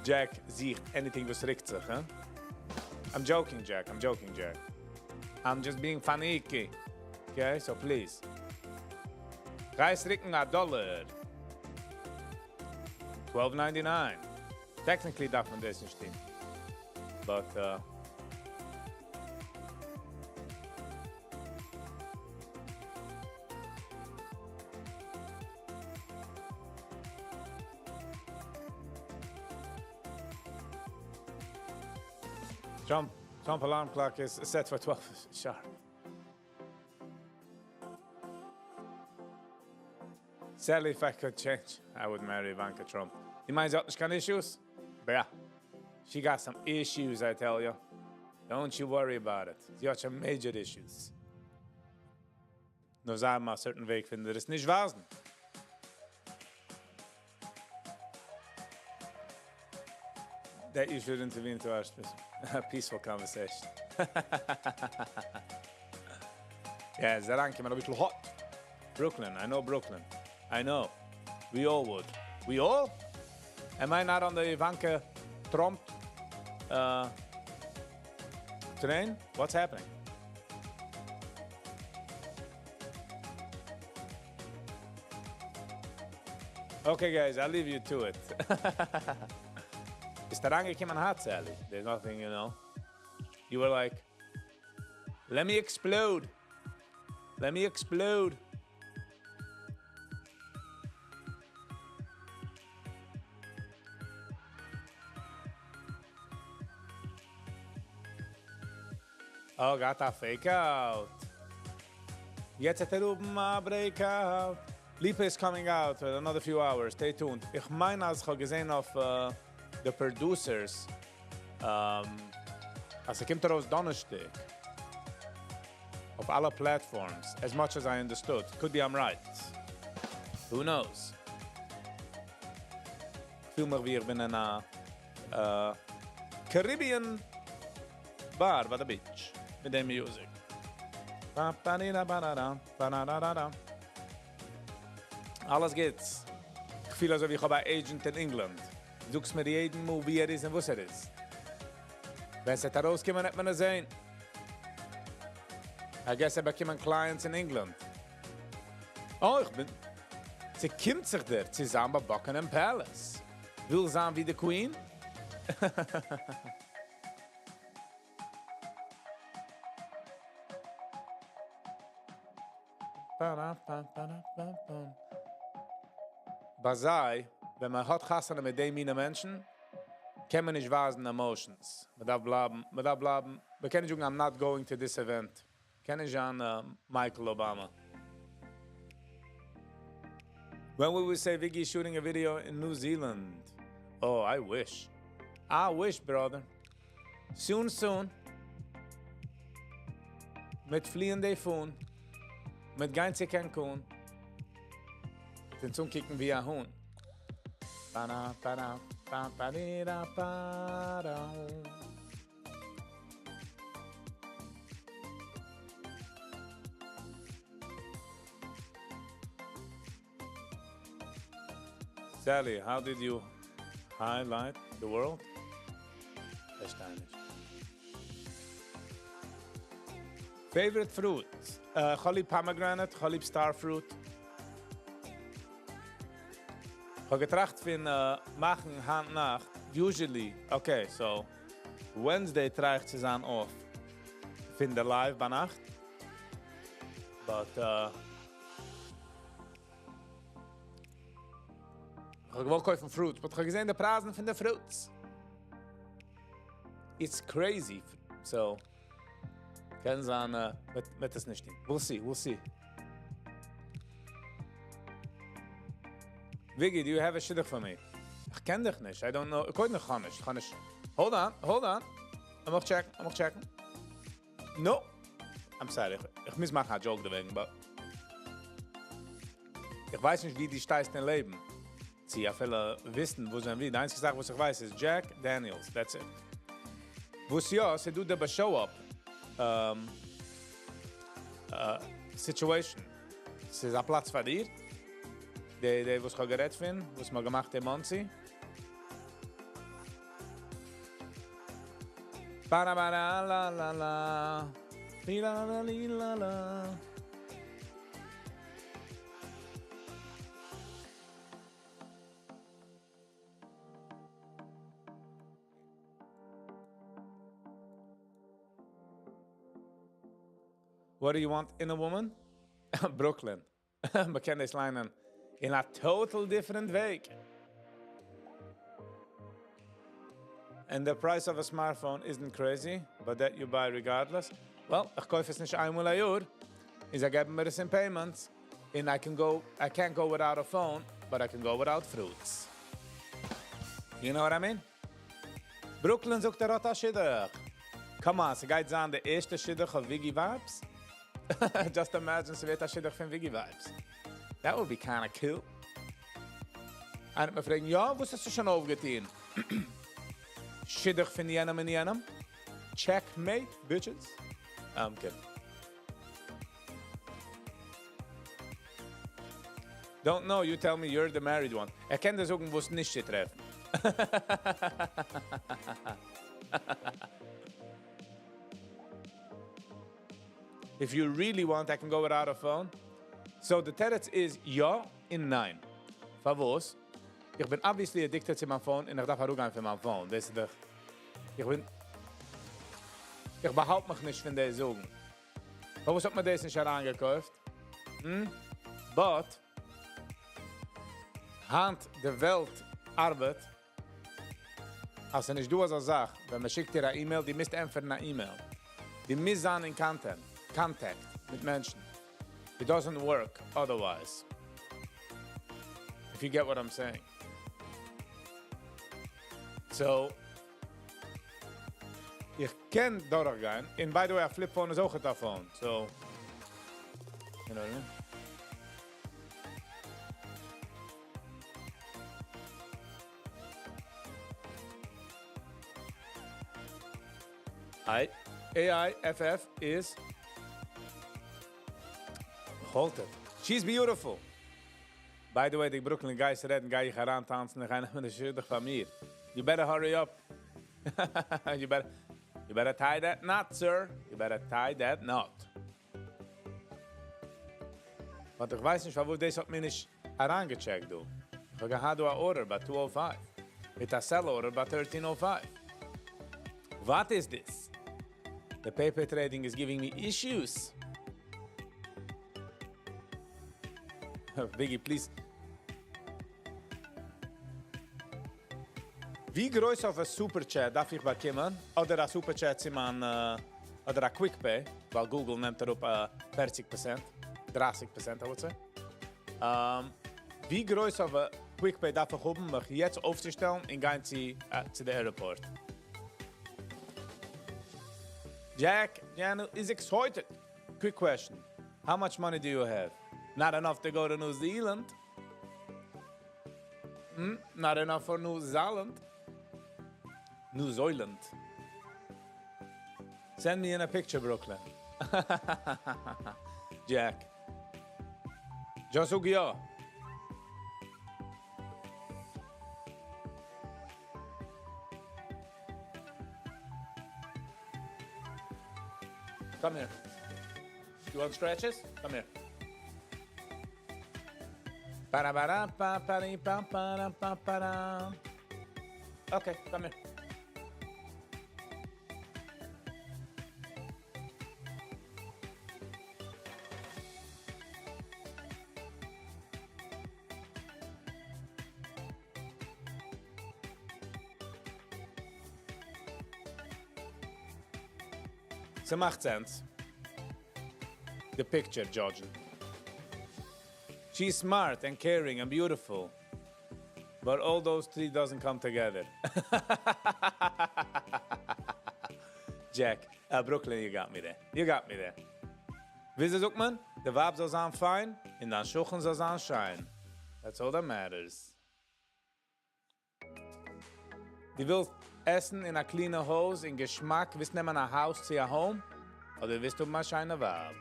Jack זוכט anything וואס רוקט זיך, huh? I'm joking, Jack. I'm joking, Jack. I'm just being funny. Okay, so please. גייסט רוקן א דאלאר. 12.99. Technically דארף מען דאס נישט טון. But Trump alarm clock is set for 12 sharp. Sadly, if I could change, I would marry Ivanka Trump. דו מיינסט, זי האט נישט קיין issues? Yeah. She got some issues, I tell you. Don't you worry about it. זי האט שוין major issues. נאר זיי האבן א certain וועג פון דאס נישט ווייזן. That you should intervene to our peaceful conversation. Yeah, איז אריינגעקומען א ביסל hot. Brooklyn, I know Brooklyn. I know. We all would. We all? Am I not on the Ivanka Trump train? What's happening? Okay, guys, I'll leave you to it. ביסט אריינגעקומען hot, Sally. There's nothing. You were like, "Let me explode. Let me explode." Oh, got that fake out. יעצט האט ער אויבן א breakout. Lipa is coming out in another few hours. Stay tuned. איך מיין, אז איך האב געזען אויף the producers, אז עס קומט ארויס דאנערשטאג. אויף אלע platforms. As much as I understood. Could be I'm right. Who knows? איך פיל מיך ווי איך בין אין א Caribbean bar by the beach. מיט דעם music. אלעס גוטס. איך פיל אזוי ווי איך האב א agent אין England. זאגסט מיר יעדן מאל וואו ער איז און וואס ער איז. ווען ס'וועט ארויסקומען וועט מען עס זען. I guess ער באקומען clients אין England. Oh, איך בין... ס'קומט זיך דיר צו זיין ביי Buckingham Palace. וויל זיין ווי די Queen? ביי זיי, ווען מען האט חתונה מיט די מינע מענטשן, קען מען נישט ווייזן emotions. מען דארף בלייבן, מען דארף בלייבן, מען קען נישט זאגן I'm not going to this event. קען נישט זיין Michael Obama. When will we say Viggy is shooting a video in New Zealand? Oh, I wish. I wish, brother. Soon, soon. מ'עט פליען די phone. מ'עט גיין צו Cancun. דעם אנקוקן ווי א האן. Ba-da, ba-da, ba, ba, di, da, ba, da. Sally, how did you highlight the world? פארשטיי נישט. Favorite fruit? כ'האב ליב pomegranate, כ'האב ליב star fruit. איך האב געטראכט פון מאכן היינט נאכט, usually, okay, so, Wednesday try איך צו זיין off פון די live ביינאכט. But, איך האב געוואלט קויפן fruits, but איך האב געזען די פרייזן פון די fruits. It's crazy. So, קען זיין, וועט עס נישט טון. We'll see, we'll see. Viggy, do you have a שידוך for me? איך קען דיך נישט. I don't know. איך קודם איך קען נישט. איך קען נישט. Hold on, hold on. לאמיך check ן, לאמיך check ן. No. I'm sorry. איך מוז מאכן א joke דערוועגן, but איך ווייס נישט, ווי דו שטייסט אין לעבן. צי אפילו וויסן, וואו זענען ווי. די איינציגע זאך, וואס איך ווייס, איז Jack Daniels. That's it. וואס יא, ס'איז דא די show up situation. ס'איז א פלאץ פאר דיר. די וואס איך האב גערעדט פון, וואס מ'האט געמאכט אין Monsey. Ba ba la la la la. Li la la li la la. What do you want in a woman? Brooklyn. מ'קען דאס ליינען in a total different way. And the price of a smartphone isn't crazy, but that you buy regardless. Well, איך קויף עס נישט איינמאל א יאר. איז זיי געבן מיר עס אין payments. And I can go, I can't go without a phone, but I can go without fruits. You know what I mean? Brooklyn זאגט ער האט א שידוך. Come on, ס'גייט זיין די ערשטע שידוך אויף Viggy Vibes? Just imagine ס'ווערט א שידוך פון Viggy Vibes. That would be kind of cool. איינער וועט מיר פרעגן, יא, וואס האסטו שוין אויפגעטון? שידוך פון יענעם און יענעם? Checkmate, bitches. I'm kidding. Don't know, you tell me, you're the married one. ער קען דיר זאגן, וואס נישט צו טרעפן. If you really want, I can go without a phone. So the תירוץ איז יא און ניין. פארוואס? איך בין obviously addicted צו מיין phone און איך דארף אראפגיין פון מיין phone. דאס איז דאך... איך בין... איך באהאלט מיך נישט פון דיר זאגן. פארוואס האט מען דאס נישט אריינגעקויפט? But, היינט די וועלט ארבעט, אז ס'איז נישט דא אזא זאך, ווען מען שיקט דיר א email, דו מוזט ענטפערן א email. דו מוזט זיין אין contact, contact מיט מענטשן. It doesn't work otherwise. If you get what I'm saying. So, איך קען דורכגיין. And by the way, a flip phone איז אויך א phone. So, you know what I mean? I, AIFF is Hold it. She's beautiful. By the way, די Brooklyn guys רעדן, גיי איך אריינטאנצן, איך גיי נעמען די שידוך פאר מיר. You better hurry up. You better tie that knot, sir. You better tie that knot. But איך ווייס נישט, וואו דאס האט מיר נישט אריינגעטשעקט, דו. איך האב געהאט דא א order ביי 205. מיט א sell order ביי 1305. What is this? The paper trading is giving me issues. Biggie, please. ווי גרויס אויף א super chat דארף איך באקומען? אדער א super chat צו מיין, אדער א quick pay, ווייל Google נעמט אראפ 40%, 30%, I would say. ווי גרויס אויף א quick pay דארף איך האבן, מיך יעצט אויפצושטעלן און גיין צו די airport? Jack Janu is excited. Quick question. How much money do you have? Not enough to go to New Zealand. Not enough for New Zealand. New Zealand. Send me in a picture, Brooklyn. Jack. זאג יא. Come here. You want scratches? Come here. Ba-da-ba-da-ba, ba-dee-ba-ba-da-ba-ba-da. Okay, come here. ס'מאכט sense. The picture, Georgian. She's smart and caring and beautiful. But all those three doesn't come together. Jack, Brooklyn, you got me there. You got me there. ווי זאגט מען? די ווייב זאל זיין פיין, און דיין שכן זאל זיין שיין. That's all that matters. דו ווילסט עסן אין א clean הויז, אין געשמאק, ווילסט נעמען א house צו א home, אדער ווילסטו האבן א שיינע ווייב?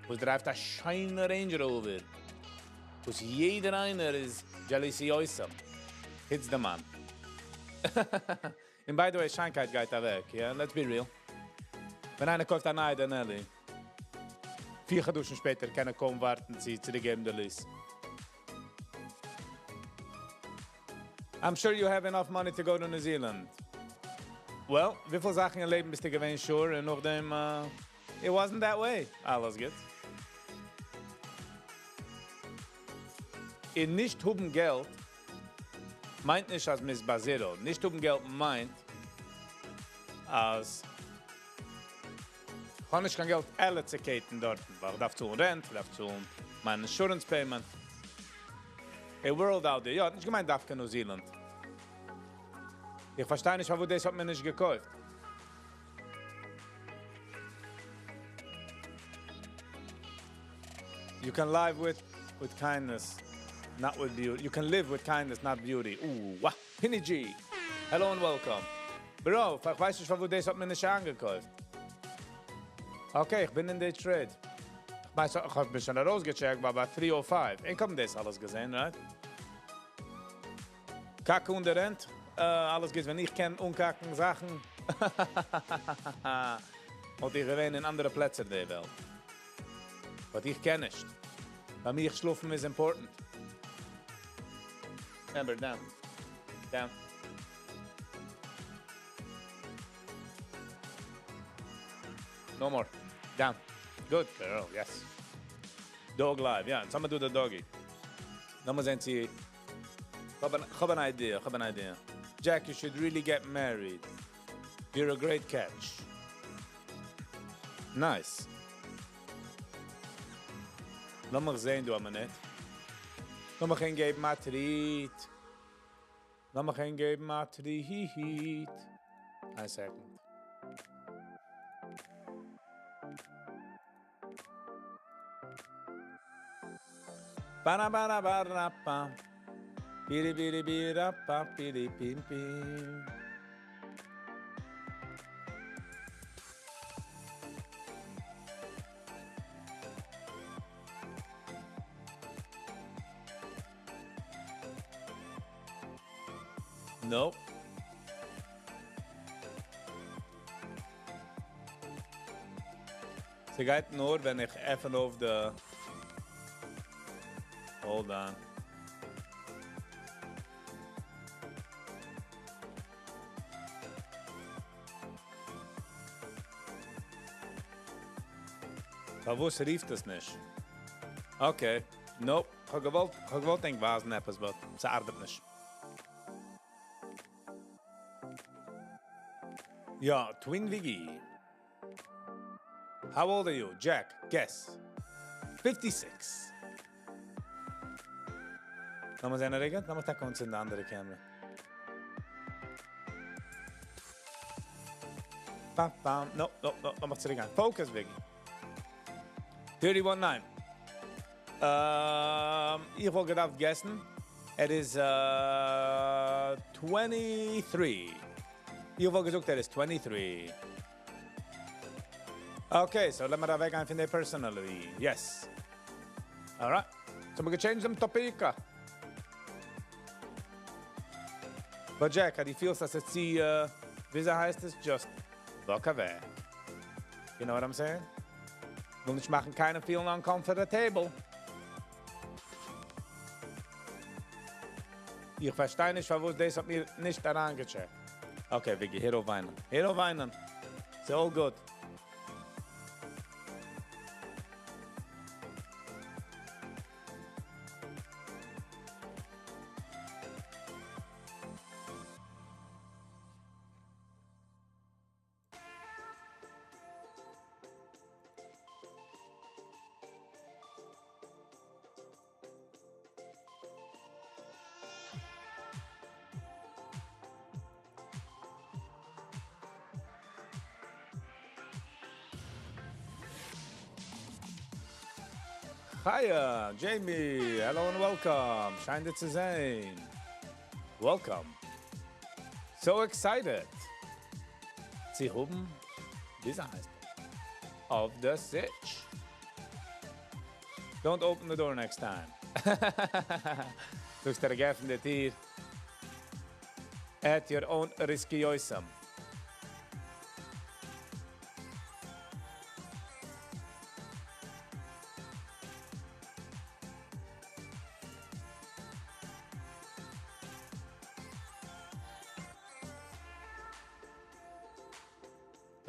וואס drive ט א שיינע Range Rover, וואס יעדער איינער איז jealousy awesome. Hits the man. And by the way, שיינקייט גייט אוועק, yeah? Let's be real. ווען איינער קויפט א נייע Denali, 4 חדשים שפעטער קען ער קוים ווארטן, צו צוריקגעבן די lease. I'm sure you have enough money to go to New Zealand. Well, וויפיל זאכן אין לעבן ביסטו געווען sure און נאכדעם, it wasn't that way. אלעס גוט. און נישט האבן געלט מיינט נישט, אז מ'איז ביי zero. נישט האבן געלט מיינט, אז איך האב נישט קיין געלט אלע צו קעיטן דארט, ווייל איך דארף צאלן rent, איך דארף צאלן מיין insurance payment. A world out there. יא, נישט געמיינט דווקא New Zealand. איך פארשטיי נישט, וואו דאס האט מען נישט געקויפט. You can live with kindness, not with beauty. You can live with kindness, not beauty. Ooh, wah. Pinny G. Hello and welcome. Bro, איך ווייס נישט, וואו דאס האט מען נישט איינגעקויפט. Okay, איך בין אין די trade. איך ווייס, איך האב מיך שוין ארויסגעטשעקט, אבער ביי 305. איך האב דאס אלעס געזען, right? קאקע און די rent. אלעס גוט, ווען איך קען אנקאקן זאכן. וואלט איך געווען אין אנדערע פלעצער דער וועלט. But איך קען נישט. ביי מיר שלאפן איז important. Amber, down. Down. No more. Down. Good girl, yes. Dog live, yeah. Someone do the doggy. לאמיר זען צי. איך האב אן idea, איך האב אן idea. Jack, you should really get married. You're a great catch. Nice. לאמיר זען, דו, א מינוט. לאמיר אים געבן א treat. לאמיר אים געבן א treat. A second. Ba ba ba ba ba. Biri biri bira pa biri pim pim. Nope. ס'גייט נאר ווען איך עפן אויף די. Hold on. פארוואס רופט עס נישט? Okay. Nope. איך האב געוואלט, איך האב געוואלט ענק ווייזן עפעס, but ס'ארבעט נישט. יא, Twin Wiggy. How old are you? Jack, guess. 56. לאמיר זען א רגע, לאמיר טאקע אנצינדן די אנדערע camera. Bam, bam. No, no, no, לאמיר צוריקגיין. Focus, Wiggy. 31.9. איך וואלט געדארפט guess ן. ער איז 23. איך וואלט געזאגט, ער איז 23. Okay, so לאמיר אוועקגיין פון די personally. Yes. Alright. So מיר change דעם topic. But Jack, how do you feel אז עס צו, וויאזוי הייסט עס? Just walk away. You know what I'm saying? וויל נישט מאכן קיינעם feel uncomfortable. איך פארשטיי נישט, פארוואס דאס האט מיר נישט אריינגעטשעקט. Okay, Wiggy, הער אויף וויינען. הער אויף וויינען. It's all good. Hiya, Jamie. Hello and welcome. שיין דיך צו זען. Welcome. So excited. צו האבן, וויאזוי הייסט אויף the sitch. Don't open the door next time. זאגסט ער געעפנט די טיר. At your own risky yoisam.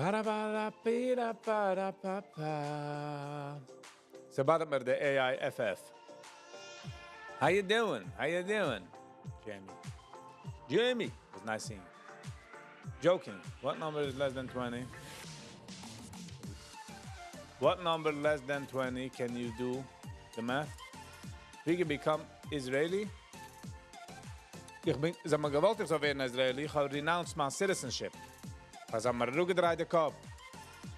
Ba-da-ba-da-ba-da-ba-pa. ס'באדערט מיר די AIFF. How you doing? How you doing? Jamie. Jamie! It was nice seeing you. Joking. What number is less than 20? What number less than 20 can you do the math? We can become Israeli. איך בין, זיי האבן געוואלט איך זאל ווערן Israeli, איך האב renounced my citizenship. זיי האבן מיר אראפגעדרייט די קאפ.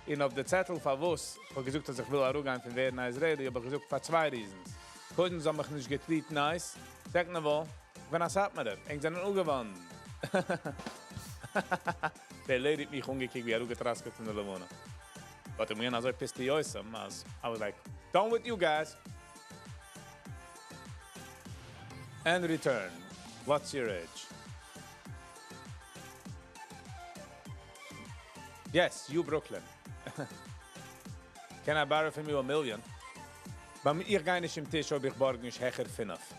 און אויף די צעטל פארוואס, איך האב געזאגט, אז איך וויל אראפגיין פון ווערן Israeli, האב איך געזאגט פאר צוויי reasons. קודם, זיי האבן מיך נישט גע treat nice. Second of all, איך בין א סאטמארער. ענק זענען אפגעוואנדן. דער lady האט מיך אנגעקוקט ווי אראפגעטראסקעט פון דער לבנה. But איך בין אזוי pissed אז I was like, done with you guys. And return. What's your age? Yes, you Brooklyn. Can I borrow from you a million? ביי מיר, איך גיי נישט צום טיש, אויב איך בארג נישט העכער פינף.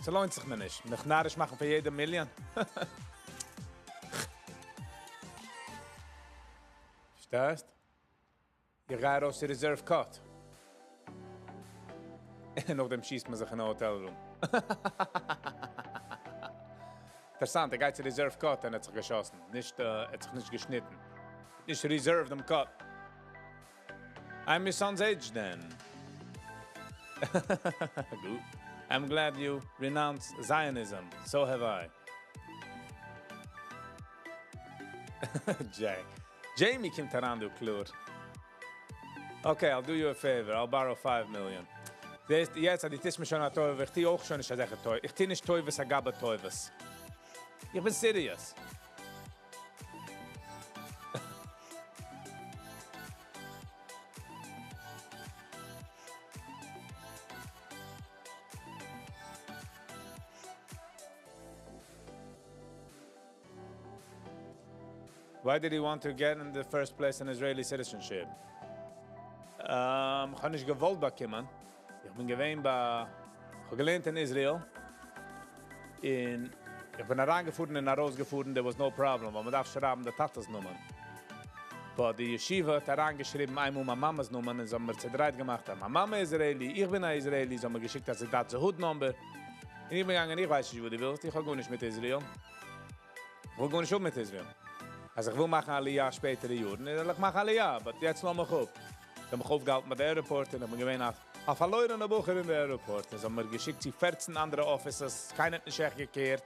ס'לוינט זיך מיר נישט. מיך נאריש מאכן פאר יעדע million. פארשטייסט? איך גיי ארויס צו reserve cut. נאכדעם שיסט מען זיך אין hotel room. אינטערעסאנט, ער גייט צו reserve cut און האט זיך געשאסן. נישט, האט זיך נישט געשניטן. נישט reserve דעם cut. I'm your son's age then. Good. I'm glad you renounced Zionism. So have I. Jack. Jamie קומט אריין, דו קלאר. Okay, I'll do you a favor. I'll borrow 5 million. זעסט, יעצט, דו טוסט מיר שוין א טובה, איך טו אויך שוין נישט אזעלכע טובות. איך טו נישט טובות על גבי טובות. איך בין serious. Why did he want to get in the first place an Israeli citizenship? איך האב נישט געוואלט באקומען. איך בין געווען ביי, איך האב געלערנט אין Israel. און איך בין אריינגעפארן און ארויסגעפארן, there was no problem, ווייל מען דארף שרייבן די טאטע'ס נאמען. But די ישיבה האט אריינגעשריבן איינמאל מיין מאמע'ס נאמען און זיי האבן מיר צעדרייט געמאכט אז מיין מאמע איז Israeli, איך בין א Israeli, זיי האבן מיר געשיקט א תעודת זהות number. און איך בין געגאנגען, איך ווייס נישט וואס דו ווילסט, איך האב גארנישט מיט Israel. איך וויל גארנישט האבן מיט Israel. אז איך וויל מאכן עליה שפעטערע יארן, וועל איך מאכן עליה, but יעצט לאז מיך אפ. זיי האבן מיך אויפגעהאלטן ביי די airport און איך בין געווען א פארלוירענער בחור אין די airport. און זיי האבן מיר געשיקט צו 14 אנדערע offices, קיינער האט נישט עכט גע care ט.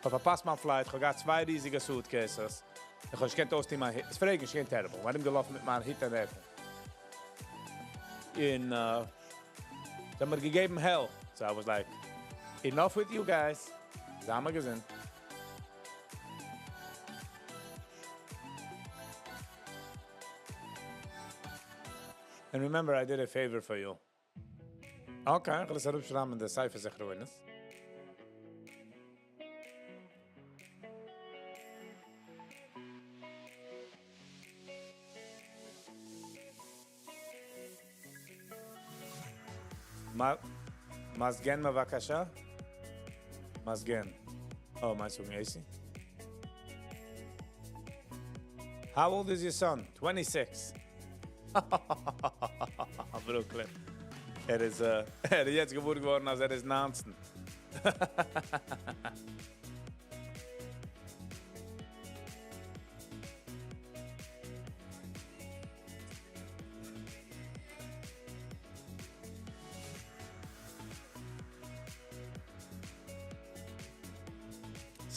איך האב פארפאסט מיין flight, איך האב געהאט צוויי ריזיגע suitcases. איך האב נישט געקענט אויסטון מיין הוט. עס פרעג נישט, געווען terrible. איך בין געלאפן מיט מיין הוט און רעקל. און זיי האבן מיר געגעבן hell. So I was like, enough with you guys. זיי מיר געזונט. And remember, I did a favor for you. Okay, איך וועל עס אראפשרייבן אין די ספר זכרונות. מזגן בבקשה? מזגן. Oh, מיינסטו AC? How old is your son? 26. Brooklyn. ער איז יעצט געוואויר געווארן, אז ער איז 19.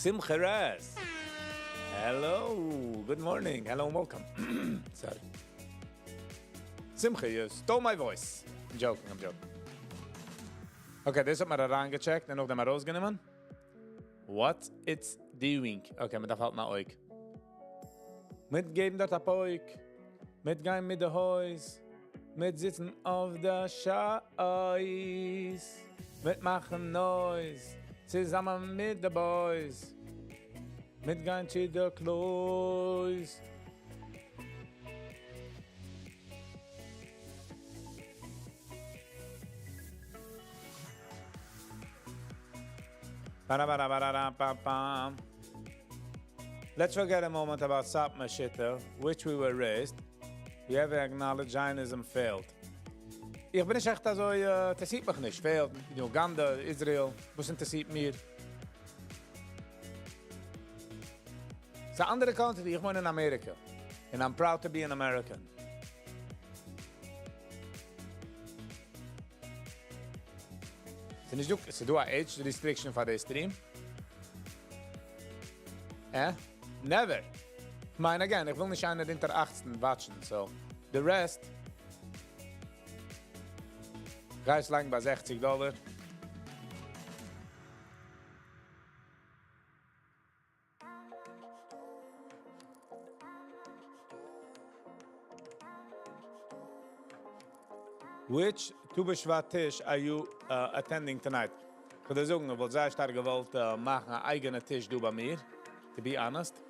Simcha Raz. Hello, good morning. Hello and welcome. Sorry. Simcha, you stole my voice. I'm joking, I'm joking. Okay, דאס האט מען אריינגע check ט און נאכדעם ארויסגענומען. What it's doing. Okay, מען דארף האלטן אן אויג. מיטגעבן דארט א פויק. מיטגיין מיט די הויז. מיטזיצן אויף די שויס. מיטמאכן noise. צוזאמען מיט די boys. מיטגיין צו די קלויז. Ba-da-ba-da-ba-da-da-ba-bam. Let's forget a moment about Satmar שיטה, which we were raised. We have acknowledged Zionism failed. איך בין נישט עכט אזוי, אינטערעסירט מיך נישט. Failed in Uganda, Israel, וואס אינטערעסירט מיר? ס'איז אן אנדערע country, איך וואוין אין אמעריקע. And I'm proud to be an American. ס'איז נישט דא, ס'איז דא א age restriction פאר די stream? אה? Never. כ'מיין, again, איך וויל נישט איינער אונטער 18 watch ן, so the rest גיי עס לייגן ביי 60 דאלאר. Which Tu B'Shvat טיש are you attending tonight? איך וועל דיר זאגן, איך וואלט זייער שטארק געוואלט מאכן אן אייגענע טיש דא ביי מיר, to be honest.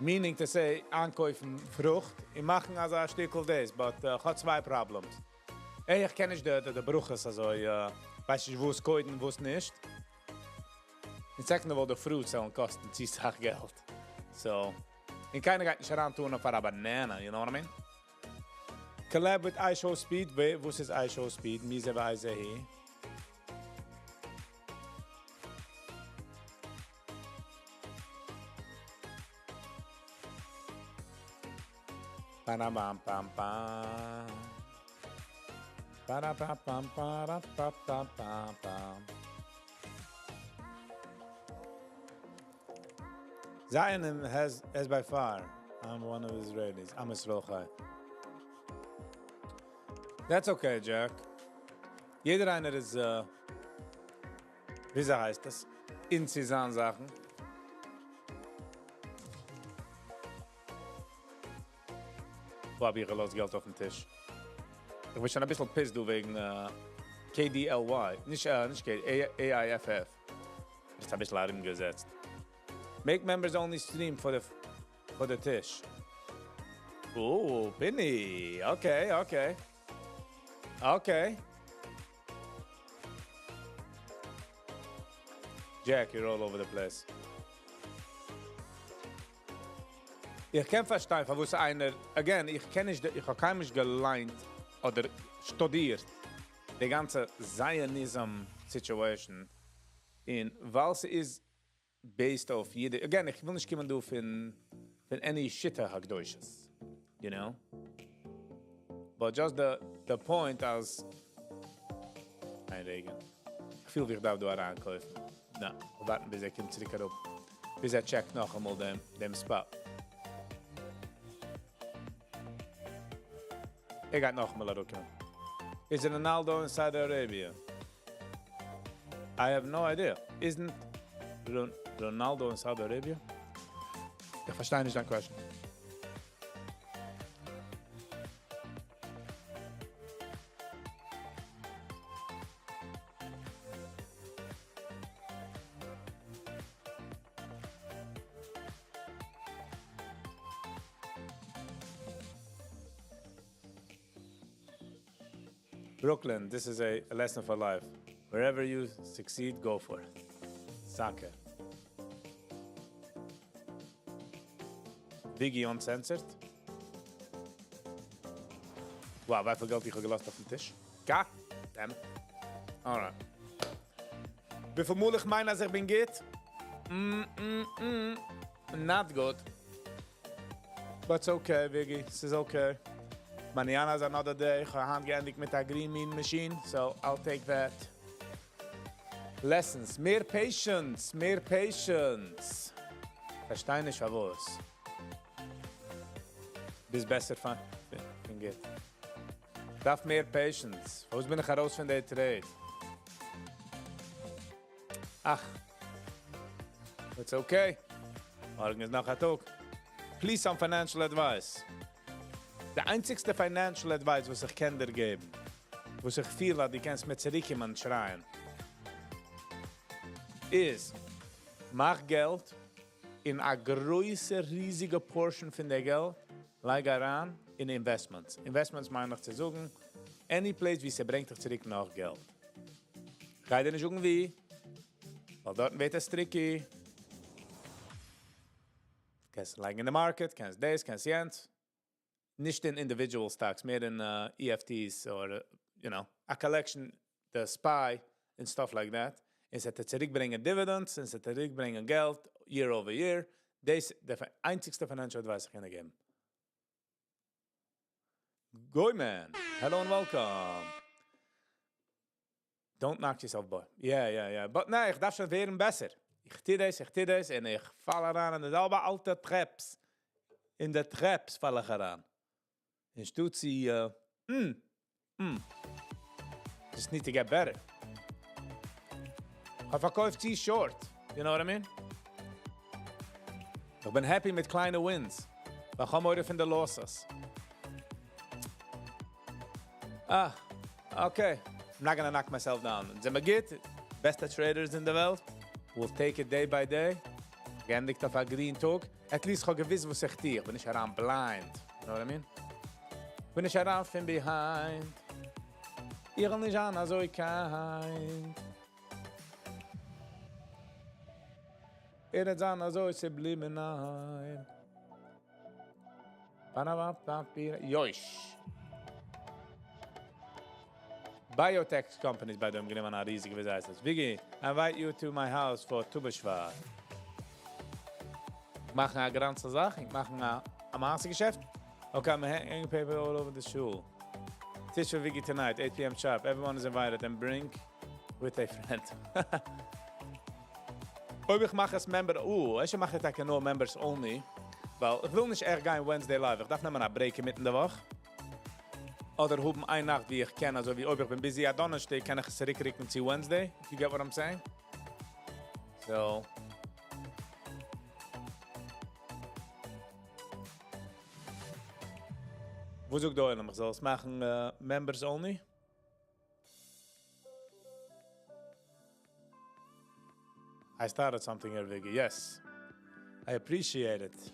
Meaning to say, איינקויפן פרוכט און מאכן אזא שטיקל דאס, but איך האב צוויי problems. איי, איך קען נישט די ברכות, אזוי, ווייס נישט וואס קודם, וואס נישט. און second of all, די fruits זאלן קאסטן צו סאך געלט. So, און קיינער גייט נישט אריינטון פאר א banana, you know what I mean? Collab with IShowSpeed. וואס איז IShowSpeed? מי זה ואיזה היא? Ba-da-bam, bam, bam. Ba-da-ba-bam, ba-da-ba-ba-ba-bam. Zionism has by far. I'm one of Israelis. עם ישראל חי. That's okay, Jack. יעדער איינער איז, ווי הייסט דאס? אין זיינע זאכן. וואו האב איך געלאזט געלט אויפן טיש? איך בין שוין א ביסל pissed דא וועגן KDLY. נישט, נישט K, AIFF. דאס האב איך ארומגעזעצט. Make members only stream for the for the Tisch. Oh, Pinny. Okay, okay. Okay. Jack, you're all over the place. איך קען פארשטיין, פארוואס איינער, again, איך קען נישט, איך האב קיינמאל נישט געליינט אדער שטודירט די גאנצע Zionism situation און ווייל ס'איז based אויף יעדע, again, איך וויל נישט קומען דא פון פון any שיטה הקדושות, you know? But just the the point אז איין רגע. איך פיל ווי איך דארף דא אריינקויפן. נא, איך ווארטן ביז ער קומט צוריק אראפ. ביז ער check ט נאכאמאל דעם דעם spot. ער גייט נאכאמאל אראפקומען. Is it Ronaldo in Saudi Arabia? I have no idea. Isn't Ron Ronaldo in Saudi Arabia? איך פארשטיי נישט דיין question. Brooklyn, this is a, a lesson for life. Wherever you succeed, go for it. Soccer. Biggie uncensored. Wow, וויפיל געלט איך האב געלאזט אויפ'ן טיש? God damn it. Alright. וויפיל מאל איך מיין, אז איך בין גוט? Mm, mm, mm. Not good. But it's okay, Biggie. It's okay. Mañana is another day. איך האב היינט געענדיגט מיט א green mean machine, so I'll take that. Lessons. מער patience. מער patience. פארשטיי נישט, וואס. ביסט בעסער פון, פון גוט. דארף מער patience. וואס בין איך ארויס פון דער trade? אך. It's okay. מארגן איז נאך א טאג. Please some financial advice. די איינציגסטע financial advice, וואס איך קען דיר געבן, וואס איך פיל, אז דו קענסט מיר צוריקקומען שרייען, איז, מאך געלט און א גרויסע, ריזיגע portion פון דער געלט, לייג אריין אין investments. Investments מיין איך צו זאגן, any place וואו ס'ברענגט דיך צוריק נאך געלט. גיי דיר נישט זאגן וואו, ווייל דארט ווערט עס tricky. קענסט לייגן אין די market, קענסט דאס, קענסט יענץ. נישט אין individual stocks, מער אין EFTs or, a collection, the SPY and stuff like that. און ס'וועט צוריקברענגען dividends, און ס'וועט צוריקברענגען געלט, year over year. דאס איז דער איינציגסטע financial advice איך קען דיר געבן. Goy man, hello and welcome. Don't knock yourself, boy. Yeah. But ניין, איך דארף שוין ווערן בעסער. איך טו דאס, איך טו דאס, און איך פאל אריין אין די זעלבע אלטע traps. אין די traps פאל איך אריין. אנשטאט צו, Just need to get better. איך פארקויף צו short. You know what I mean? איך בין happy מיט קליינע wins. איך האב מורא פון די losses. Ah, okay. I'm not gonna knock myself down. זענען מיר גוט, בעסטע traders אין דער וועלט. We'll take it day by day. געענדיגט אויף א green טאג. At least איך האב געוואוסט, וואס איך טו. איך בין נישט אריין blind. You know what I mean? בין נישט אריין פון behind. איך וויל נישט זיין אזוי kind. ער וועט זיין אזוי subliminal. יויש. Biotech companies ביי דעם גענומען א ריזיגע, ווי הייסט עס? Viggy, I invite you to my house for ט"ו בשבט. מאכן א גאנצע זאך, איך מאכן א א מעשה געשעפט. Okay, I'm hanging paper all over the shul. Tisch for Viggy tonight, 8 p.m. sharp. Everyone is invited and bring with a friend. אויב איך מאך עס member, איך מאך עס טאקע נאר members only, ווייל איך וויל נישט עכט גיין Wednesday live. איך דארף נעמען א break אינמיטן דער וואך. אדער האבן איין נאכט ווי איך קען, אזוי ווי אויב איך בין busy א דאנערשטאג, קען איך עס צוריקרוקן צו Wednesday, if you get what I'm saying. So, וואס זאגט דער עולם? איך זאל עס מאכן members only? I started something here, Viggy. Yes. I appreciate it.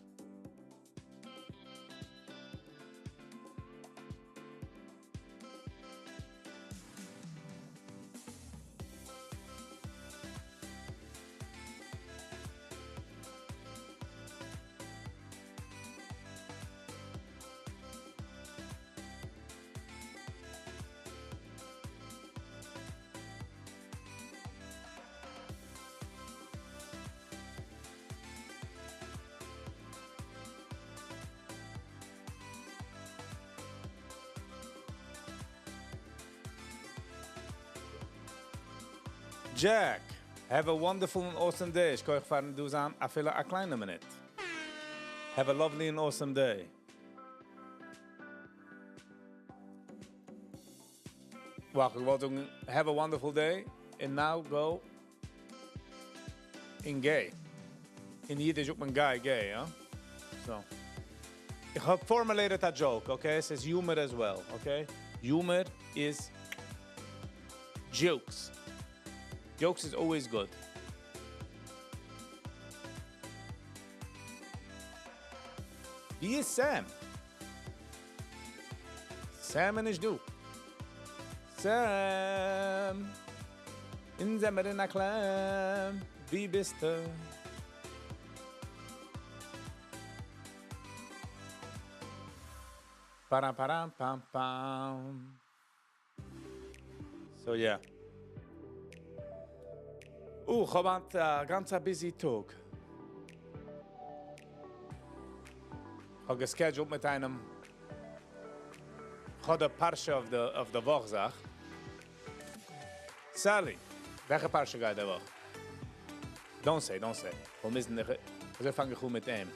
Jack, have a wonderful and awesome day. שכוח פארן דא זיין אפילו א קליינע מינוט. Have a lovely and awesome day. Well, איך וואלט זאגן, have a wonderful day, and now go און גיי. אין אידיש זאגט מען גיי, גיי, יא? So. איך האב formulated a joke, okay? עס איז humor as well, okay? Humor is jokes. Jokes is always good. ווי איז Sam? Sam איז נישט דא. Sam! אונז זעמיר אין א קלעם. ווי ביסטו? Param param pam pam. So yeah. Uh, איך האב א גאנץ א busy טאג. איך האב גע scheduled מיט איינעם. איך האב די פרשה of the of the וואך זאך. Sally, וועלכע פרשה גייט די וואך? Don't say, don't say. מיר מוזן נישט, אזוי פאנג איך אן מיט אים.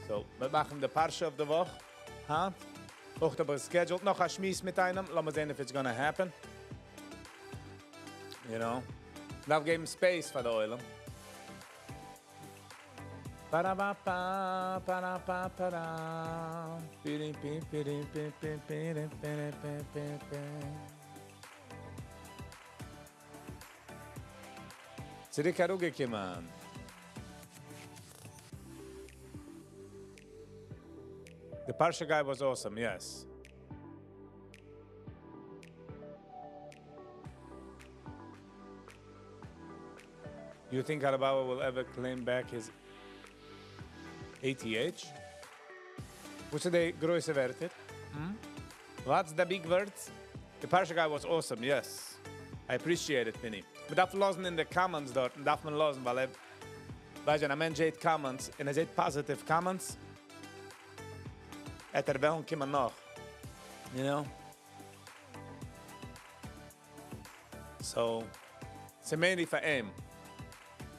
So, מיר מאכן די פרשה of the וואך. הא? אויך האב איך scheduled נאך א שמועס מיט איינעם. לאמיר זען if it's gonna happen. You know? דארף געבן space פאר די עולם. Ba-da-ba-ba, ba-da-ba-ba-da. Pi-ri-pi-pi-ri-pi-pi-ri-pi-ri-pi-pi-pi. צוריק אראפגעקומען. The Parsha guy was awesome, yes. You think Alibaba will ever claim back his ATH? וואס איז די גרויסע ווערטער? Hmm? What's the big words? The Parsha guy was awesome, yes. I appreciate it, Minnie. מען דארף לאזן אין די comments דארט, דארף מען לאזן, ווייל ער, ווייסט, ווען א מענטש זעט comments, און ער זעט positive comments, וועט ער וועלן קומען נאך. You know? So, ס'איז mainly פאר אים.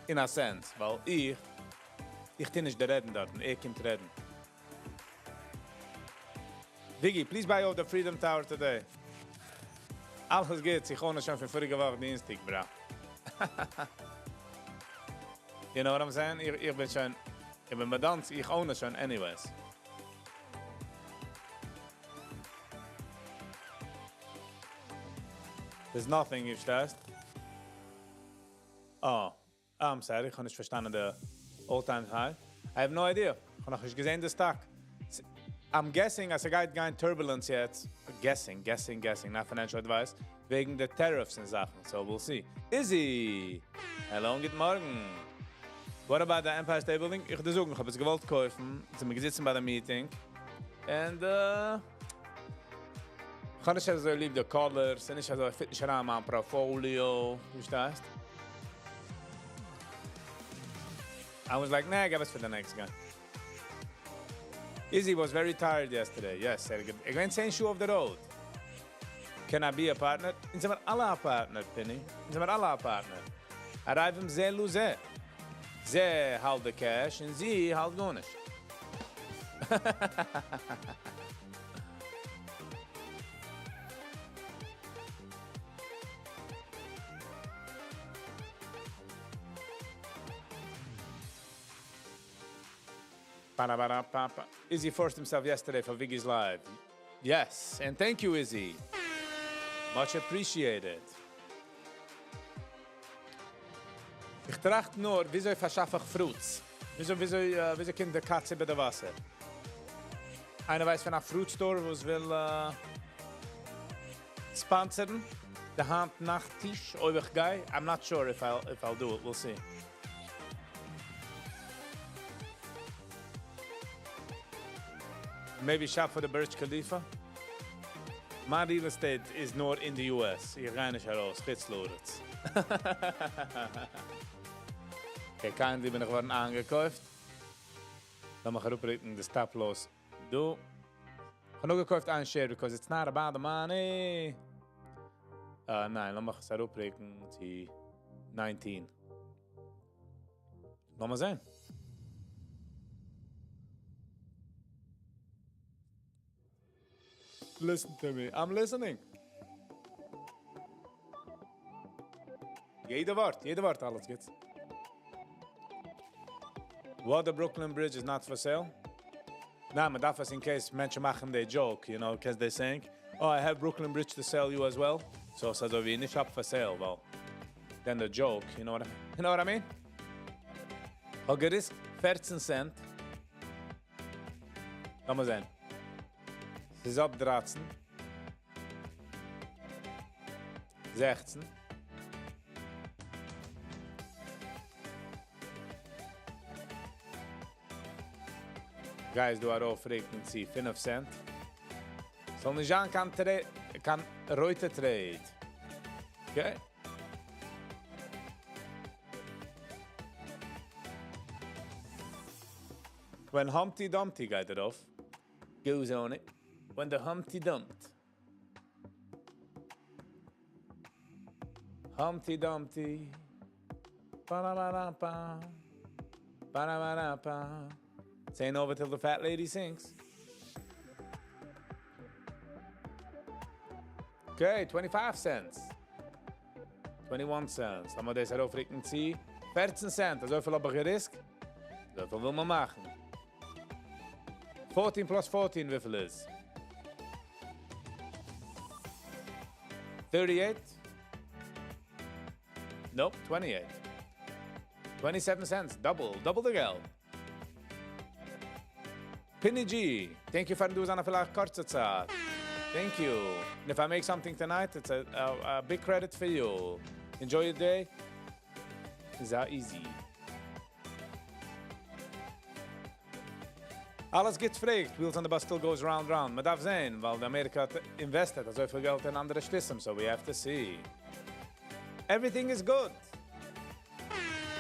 In a sense, ווייל איך, איך טו נישט רעדן דארט, ער קומט רעדן. Viggy, please buy off the Freedom Tower today. אלעס גוט, איך own שוין פון פאריגע וואך דינסטאג, bro. You know what I'm saying? איך, איך בין שוין, איך בין באדאנץ, איך own שוין anyways. There's nothing, you פארשטייסט? Oh, I'm sorry, איך האב נישט פארשטאנען די all-time high. I have no idea. איך האב נאך נישט געזען די stock. I'm guessing אז עס גייט גיין turbulence יעצט. Guessing, guessing, guessing, not financial advice. וועגן די tariffs און זאכן. So we'll see. Izzy! Hello און גוט מארגן. What about the Empire State Building? איך וועל דיר זאגן, איך האב עס געוואלט קויפן. זענען מיר געזיצן ביי די meeting. And איך האב נישט אזוי ליב די colors, ס'איז נישט אזוי fit נישט אריין אין מיין portfolio. פארשטייסט? I was like, nah, give us for the next guy. Izzy was very tired yesterday. Yes, ער איז געווען 10 שעה off the road. Can I be a partner? אונז זעמיר אלע א partner, Penny. אונז זעמיר אלע א partner. ערבים זה לזה. זה האלט די cash און זי האלט גארנישט. Ba-da-ba-da-pa-pa. Izzy forced himself yesterday for Viggy's live. Yes, and thank you, Izzy. Much appreciated. איך טראכט נאר, וויאזוי פארשאף איך fruits? וויאזוי וויאזוי וויאזוי קומט די קאץ איבער די וואסער? איינער ווייסט פון א fruit store וואס וויל sponsor ן די היינט נאכט טיש אויב איך גיי? I'm not sure if I'll if I'll do it, we'll see. Maybe shop for the Burj Khalifa? מיין real estate איז נאר אין די US, איך גיי נישט ארויס, חוץ לארץ. Okay, kindly בין איך געווארן איינגעקויפט. לאמיך אראפרוקן די stop loss דא. איך האב נאר געקויפט איין share because it's not about the money. אה, ניין, לאמיך עס אראפרוקן צו 19. לאמיר זען. Listen to me, I'm listening. יעדע ווארט, יעדע ווארט, אלעס גוטס. What, the Brooklyn Bridge is not for sale? ניין, מען דארף עס in case מענטשן מאכן די joke, you know, because they saying, "Oh, I have Brooklyn Bridge to sell you as well." So ס'איז אזוי ווי נישט up for sale, well, then the joke, you know what I, you know what I mean? האב גע risk ט 14 cent. לאמיר זען. ס'איז up 13. 16. Guys, דא ארויפרוקן צו 5 cent. זאל נישט זיין קיין, tra קיין רויטע trade. Okay? When Humpty Dumpty גייט ארויף, goes on it. When the Humpty Dumped. Humpty Dumpty. Ba-da-ba-da-ba. Ba-da-ba-da-ba. It's ain't over till the fat lady sings. Okay, 25 cents. 21 cents. לאמיר דאס ארויפרוקן צו 14 cent. אזויפיל האב איך גע risk ט. אזויפיל וויל מען מאכן. 14 plus 14, וויפיל איז? 38? Nope, 28. 27 cents, double, double the געלט. Pinny G, thank you פארן דא זיין פאר א קורצע צייט. Thank you. And if I make something tonight, it's a big credit for you. Enjoy your day. Is that easy? אלעס גוט פרעגט, Wheels on the bus still goes round round. מען דארף זען, ווייל אמעריקע האט invested אזויפיל געלט אין אנדערע שטותים, so we have to see. Everything is good.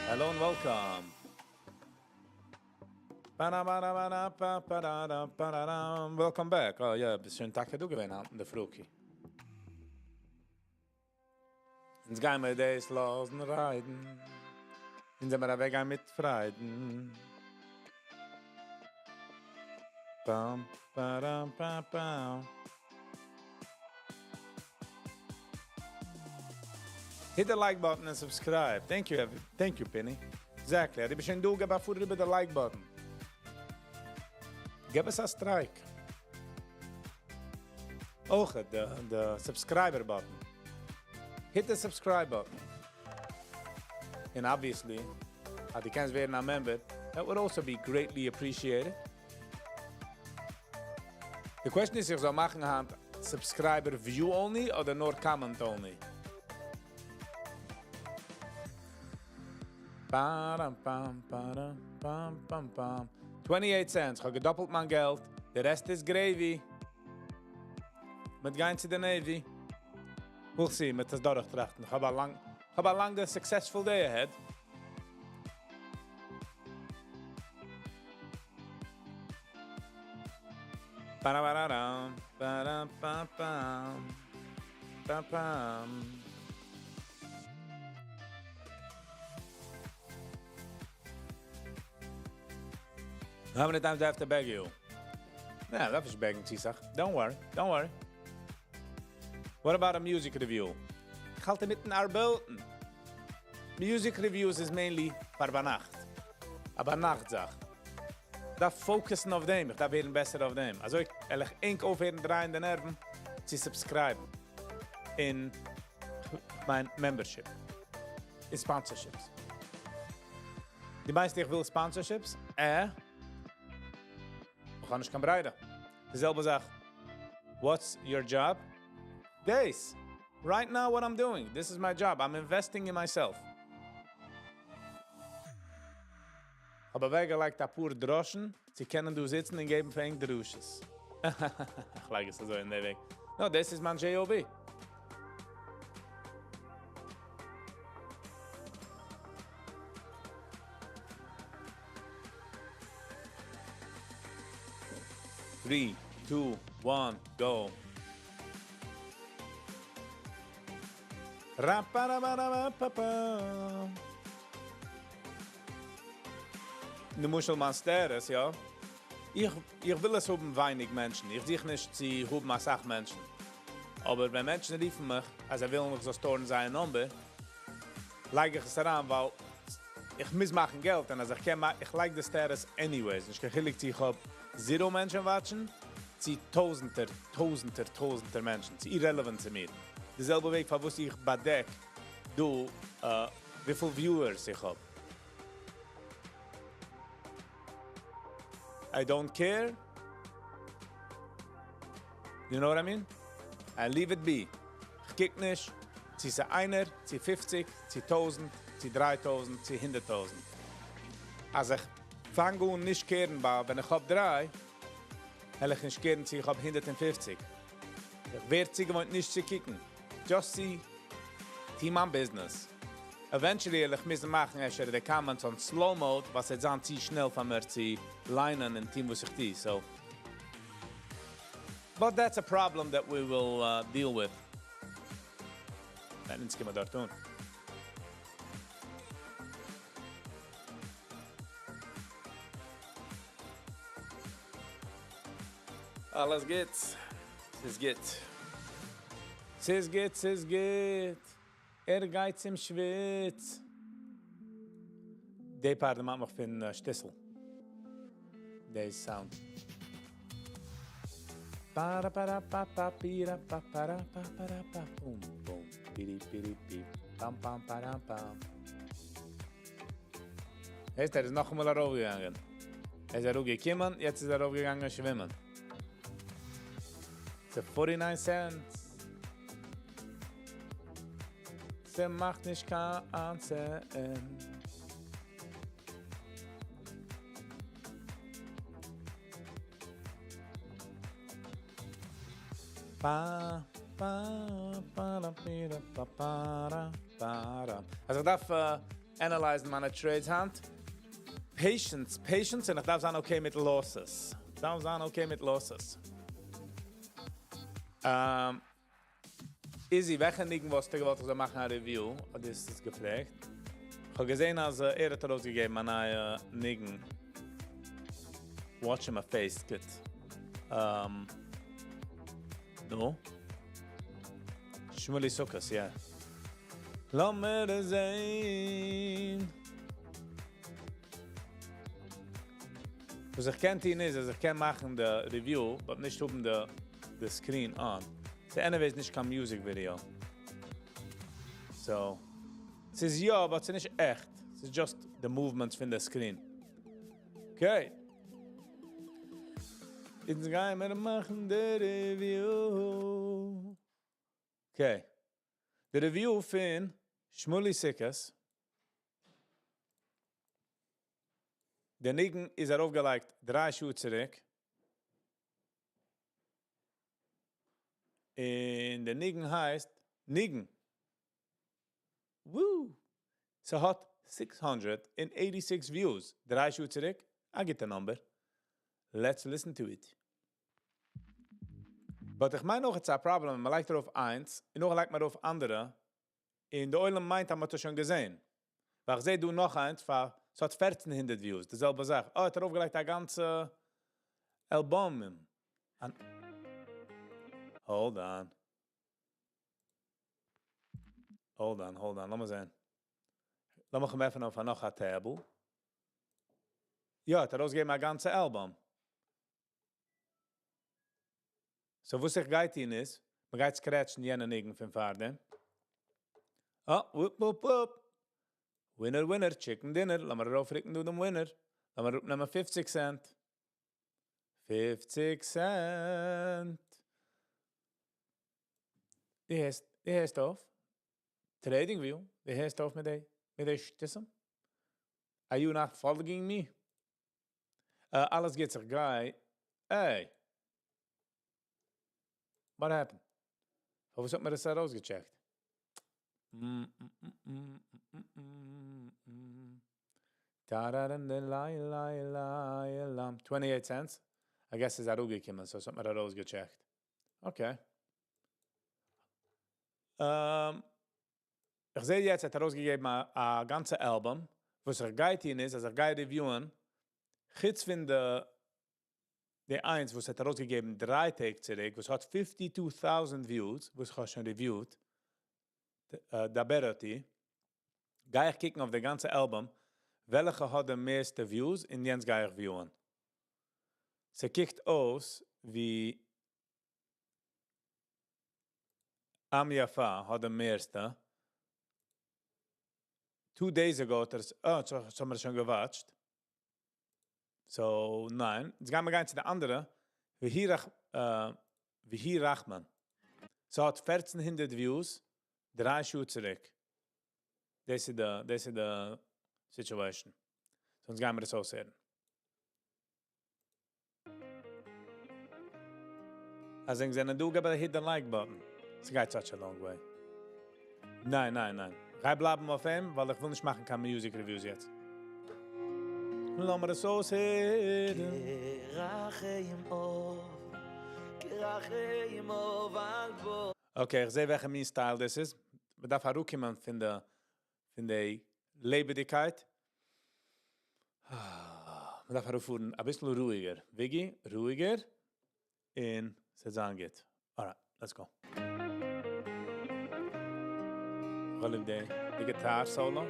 Hello and welcome. Ba-da-ba-da-ba-da-ba-da-da-ba-da-dam. Welcome back. Oh יא, ביסט שוין טאקע דא געווען אין דער פרי. אונז גייען מיר דאס לאזן ריידן. אונז זעמיר אוועקגיין מיט פריידן. Bam, ba-dam, ba, bam. Hit the like button and subscribe. Thank you, thank you, Penny. Exactly. דו ביסט שוין דא, גיב א פאר איבער the like button. גיב עס א strike. אויך the subscriber button. Hit the subscribe button. And obviously, אז דו קענסט ווערן א member, that would also be greatly appreciated. The question is, איך זאל מאכן היינט subscriber view only אדער נאר comment only? Ba-dam, bam, ba-dam, bam, bam, bam. 28 cents. איך האב געדאפלט מיין געלט. The rest is gravy. מיט גיין צו די Navy. We'll see, מ'עט עס דורכטראכטן. איך האב א לאנג, איך האב א לאנגע successful day ahead. Ba-da-ba-da-dam, ba-dam-ba-bam, ba-bam. How many times do I have to beg you? ניין, דארף נישט beg ן צו סאך. Don't worry, don't worry. What about a music review? איך האלט אינמיטן ארבעטן. Music reviews איז mainly פאר ביינאכט. א ביינאכט זאך. דארף focus ן אויף דעם, איך דארף ווערן בעסער אויף דעם. אזוי וועל איך ענק אויפהערן דרייען די נערוון צו subscribe ן אין מיין membership. אין sponsorships. דו מיינסט איך וויל sponsorships? אה? איך האב נישט קיין ברירה. די זעלבע זאך. What's your job? This. Right now what I'm doing. This is my job. I'm investing in myself. האב אוועקגעלייגט א פאר דראשן, צו קענען דא זיצן און געבן פאר ענק דרשות. איך לייג עס אזוי אין דער וועג. No, דאס איז מיין JOB. Three, two, one, go. Ra-pa-ra-ba-ra-ba-pa-pa. למשל מיין status, יא. איך, איך וויל עס האבן ווייניג מענטשן. איך זוך נישט צו האבן א סאך מענטשן. אבער ווען מענטשן רופן מיך, אז זיי ווילן איך זאל store ן זייער number, לייג איך עס אריין, ווייל איך מוז מאכן געלט, און אז איך קען, איך לייג די status anyways. נישט קיין חילוק צו איך האב zero מענטשן watch ן, צו טויזנטער, טויזנטער, טויזנטער מענטשן. ס'איז irrelevant צו מיר. די זעלבע וועג, פאר וואס איך באדעק דא, וויפיל viewers איך האב. I don't care. You know what I mean? I leave it be. איך קוק נישט, צו ס'איז איינער, צו 50, צו 1000, צו 3000, צו 100.000. אז איך פאנג אן נישט care ן, ווען איך האב דריי, וועל איך נישט care ן, צו איך האב 150. איך ווער צוגעוואוינט נישט צו קוקן. Just see, טו מיין business. Eventually וועל איך מוזן מאכן, אפשר די comments on slow mode, וואס וועט זיין צו שנעל פאר מיר צו ליינען און טון וואס איך טו. So, but that's a problem that we will deal with. ווען אונז קומען דארט אן. אלעס גוט. ס'איז גוט. ס'איז גוט, ס'איז גוט. ער גייט צום שוויץ. די part דערמאנט מיך פון שטיסל. די sound. Para para pa pa pira pa para pa para pa pum pum piri piri pi pam pam param pam. הייסט, ער איז נאכאמאל ארויפגעגאנגען. ער איז ארויפגעקומען, יעצט איז ער ארויפגעגאנגען שווימען. ס'איז 49 cents. ס'מאכט נישט קיין sense. Pa, pa, pa, ra, pi, ra, pa, pa, ra, pa, ra. אז איך דארף analyze ן מיינע trades היינט. Patience, patience, און איך דארף זיין okay מיט losses. דארף זיין okay מיט losses. Izzy, וועלכע ניגון וואלסטו געוואלט איך זאל מאכן א review? האט דאס איז געפרעגט. איך האב געזען, אז ער האט ארויסגעגעבן א נייע ניגון. Watch my face, good. No? Shmuley Sukkot, yeah. לאמיר זען. וואס איך קען טון איז, אז איך קען מאכן די review, but נישט האבן די screen on. So anyways, נישט קיין music video. So, ס'איז יא, but ס'איז נישט עכט. ס'איז just the movements פון די screen. Okay. יעצט גייען מיר מאכן די review. Okay. די review פון Shmuley Sukkot. דער ניגון איז ארויפגעלייגט 3 שעה צוריק. און דער ניגון הייסט ניגון. Woo! ס'האט 686 views. 3 שעה צוריק. I get the number. Let's listen to it. But איך מיין אויך, it's a problem. מען לייגט ארויף איינס, און נאך לייגט מען ארויף אנדערע. און דער עולם מיינט, האט מען דאס שוין געזען. ווייל איך זע דא נאך איינס, פאר, ס'האט 1400 views, די זעלבע זאך. Oh, האט ארויפגעלייגט א גאנצע אלבום. Hold on. Hold on, hold on, לאמיר זען. לאמיר אים עפענען אויף נאך א tab. יא, האט ארויסגעגעבן א גאנצע אלבום. So וואס איך גיי טון איז, מען גייט scratch ן יענע ניגון פון פארדעם. Oh, whoop, whoop, whoop. Winner winner, chicken dinner. לאמיר ארויפרוקן דא דעם winner. לאמיר אראפנעמען 50 cent. 50 cent. דו הערסט, דו הערסט אויף? TradingView, דו הערסט אויף מיט די שטותים? Are you not following me? אלעס גייט זיך גיי. Hey. What happened? וואס האט מיר דאס ארויסגעטשעקט? Da da da da la la la la 28 cents. I guess איז אראפגעקומען, so עס האט מיר ארויסגעטשעקט. Okay. איך זע יעצט, ער האט ארויסגעגעבן א גאנצע album. וואס איך גיי טון איז, אז איך גיי review ען, חוץ פון די איינס, וואס האט ארויסגעגעבן 3 טעג צוריק, וואס האט 52,000 views, וואס איך האב שוין reviewed, דבר אותי, גיי איך קוקן אויף די גאנצע album, וועלכע האט די מערסטע views, און יענץ גיי איך view ען. ס'קוקט אויס ווי עם יפה האט די מערסטע. 2 days ago האט ער עס, oh, so האבן מיר שוין גע watched. So, ניין. יעצט גייען מיר גיין צו די אנדערע. והיא רחמן. ס'האט 1400 views, 3 שעה צוריק. דאס איז די situation. So אונז גייען מיר דאס אויסהערן. אז ענק זענען דא, געב א hit the like button. ס'גייט such a long way. ניין, ניין, ניין. גיי בלייבן אויף אים, ווייל איך וויל נישט מאכן קיין music reviews יעצט. לאמיר עס אויסהערן. כרחם אב, כרחם אב על בו. Okay, איך זע, וועלכע מין style דאס איז. מען דארף אראפקומען פון די לעבעדיגקייט. מען דארף אראפפארן, א ביסל רואיגער. Viggy, רואיגער. און ס'וועט זיין גוט. Alright, let's go. איך ליב די guitar solo.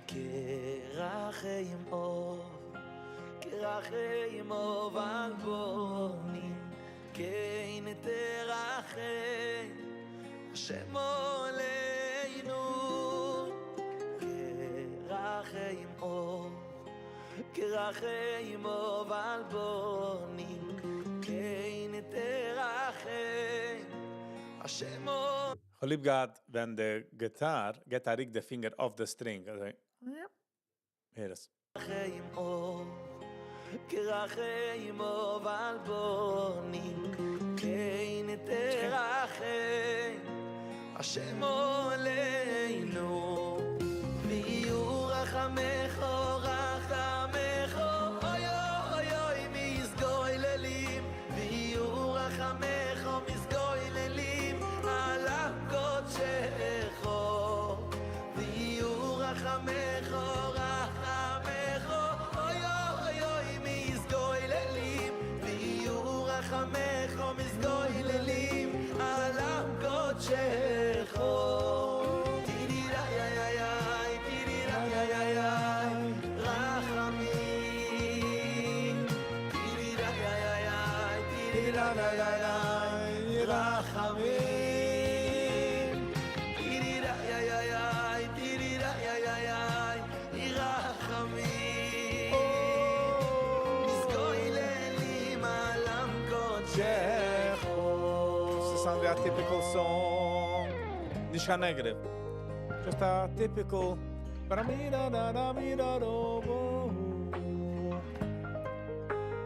כרחם אב, כרחם אב על בנים, כן תרחם, השם עלינו. כרחם אב, כרחם אב על בנים, כן תרחם, השם איך האב ליב געהאט, ווען די guitar גייט א רוק די finger אויף the string. אזוי, הער עס. כרחם אב, כרחם אב על בנים, כן תרחם, השם עלינו. ויהיו רחמך רחמך, אוי אוי אוי מתגוללים, ויהיו רחמך מתגוללים, על עם קודשך. ויהיו רחמך רחמך, אוי אוי אוי מתגוללים, ויהיו רחמך מתגוללים, על עם קודשך. טירי יא יא יא, טירי יא יא יא, רחמים. טירי יא יא יא, טירי יא יא יא, רחמים. טירי יא יא יא, טירי יא יא יא, רחמים. מתגוללים על עם קודשך. This sound ווי א typical song. נישט קיין negative. Just a typical. Ba-da-mi-da-da-da-mi-da-do-bo.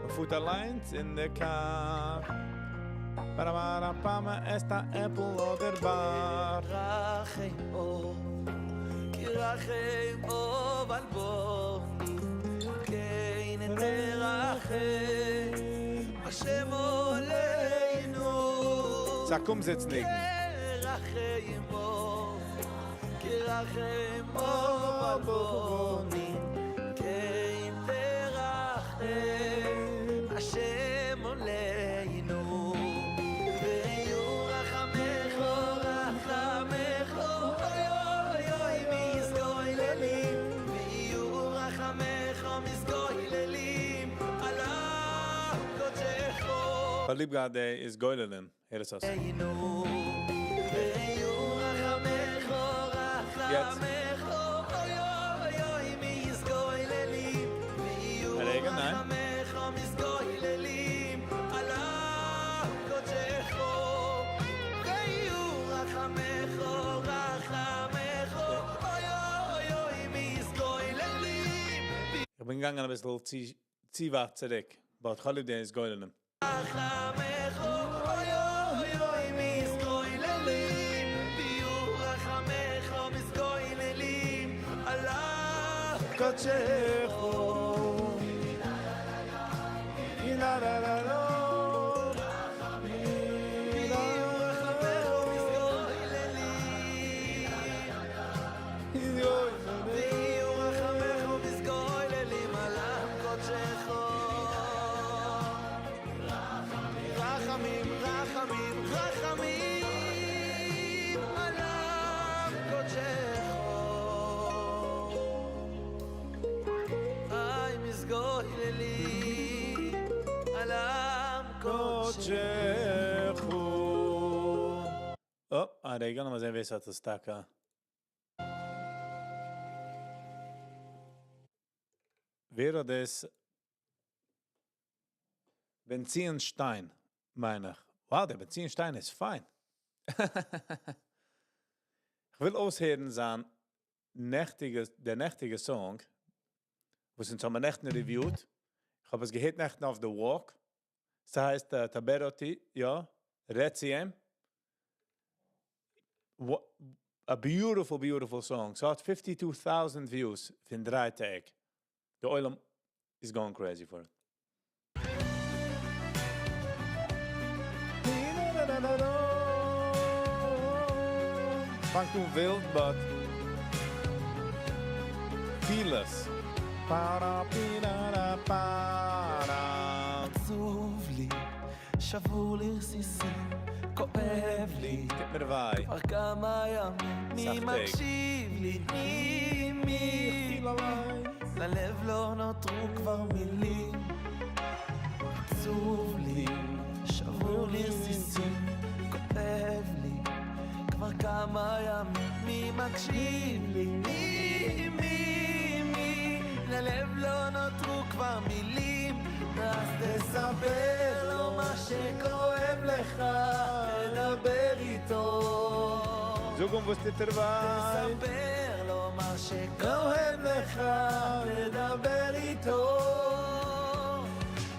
מ'פארט אליין אין the car. Ba-da-ba-da-ba-ma, עסט א apple אדער bar. כרחם אב, כרחם אב על בנים, כן תרחם, השם עלינו. ס'איז א קומזיץ ניגון. כרחם אב, כרחם אב על בנים, כן תרחם, השם עלינו. ויהיו רחמך רחמך, אוי אוי אוי מתגוללים, ויהיו רחמך מתגוללים, על עם קודשך. כ'האב ליב געהאט די איז גוללים, הער עס אויס. יעצט. רגע, ניין. איך בין געגאנגען אביסל צו ווייט צוריק, but כ'האב ליב די איז גוללים. אה, א רגע, לאמיר זען ווער ס'האט עס טאקע. ווער האט דאס? בנציון שטיין, מיין איך. Wow, דער בנציון שטיין איז פיין. כ'וויל אויסהערן זיין נעכטיגע, דער נעכטיגע song, וואס אונז האבן נעכטן reviewed. איך האב עס געהערט נעכטן אויף the walk. ס'הייסט דבר אותי, יא, רעד צו אים. A beautiful, beautiful song. ס'האט 52,000 views פון 3 טעג. די עולם is going crazy for it. פאנגט אן ווילד, but feel עס. עצוב לי, שבור לרסיסים, כואב לי, טוט מיר וויי. כבר כמה ימים, מי סך טעג. מקשיב לי, מי, מי, ללב לא נותרו כבר מילים. עצוב לי, שבור לרסיסים, כואב לי, כבר כמה ימים, מי מקשיב לי, מי, מי, מי, ללב לא נותרו כבר מילים, אז תספר לו מה שכואב לך, תדבר איתו. זאג אים וואס טוט דיר וויי. תספר לו מה שכואב לך, תדבר איתו.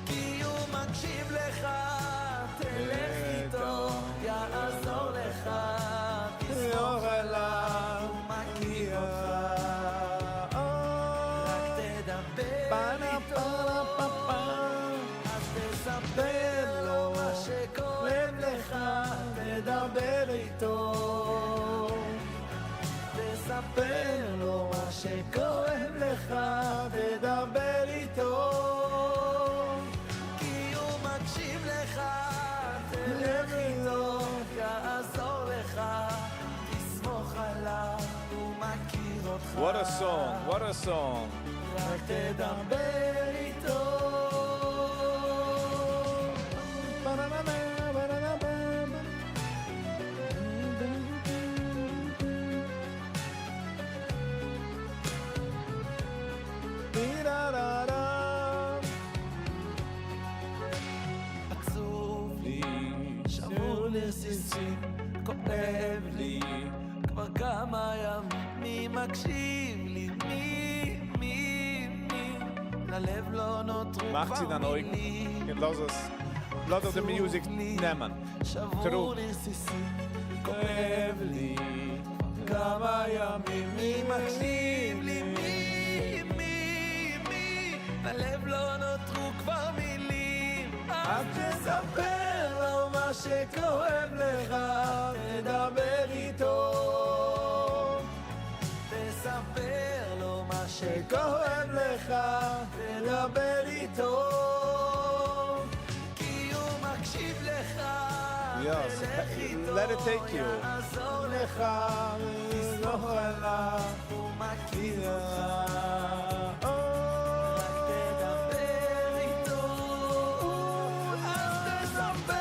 כי הוא מקשיב לך, תלך איתו, יעזור לך, תסמוך עליו, הוא מכיר אותך. רק תדבר איתו, אז תספר לו מה שכואב לך, תדבר איתו. תספר לו מה שכואב לך, תדבר איתו. כי הוא מקשיב לך, תלך איתו, יעזור לך, תסמוך עליו, הוא מכיר אותך. What a song, what a song. רק תדבר איתו. עצוב לי, שבור לרסיסים, כואב לי, כבר כמה ימים, מי מקשיב לי, מי, מי, מי, ללב לא נותרו מאכט זי כבר דיין אויגן מילים. און לאז עס, לאז די music נעמען. שבור לרסיסים, כואב לי, כמה ימים, מי מקשיב לי, מי, מי, מי, ללב לא נותרו כבר מילים. אז תספר לו מה שכואב לך, תדבר איתו. תספר לו מה שכואב לך, תדבר איתו. כי הוא מקשיב לך, תלך איתו, let it take you. יעזור לך, תסמוך עליו, הוא מכיר אותך. רק תדבר איתו, אז תספר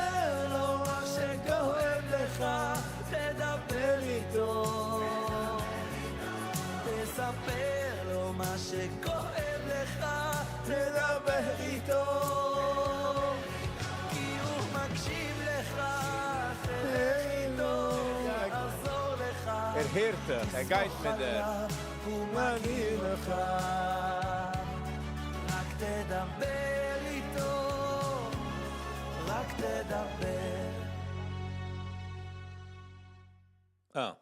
ער הערט דיך, ער גייט תסמוך מיט דיר. עליו, הוא מכיר אותך. רק תדבר איתו, רק תדבר. אה.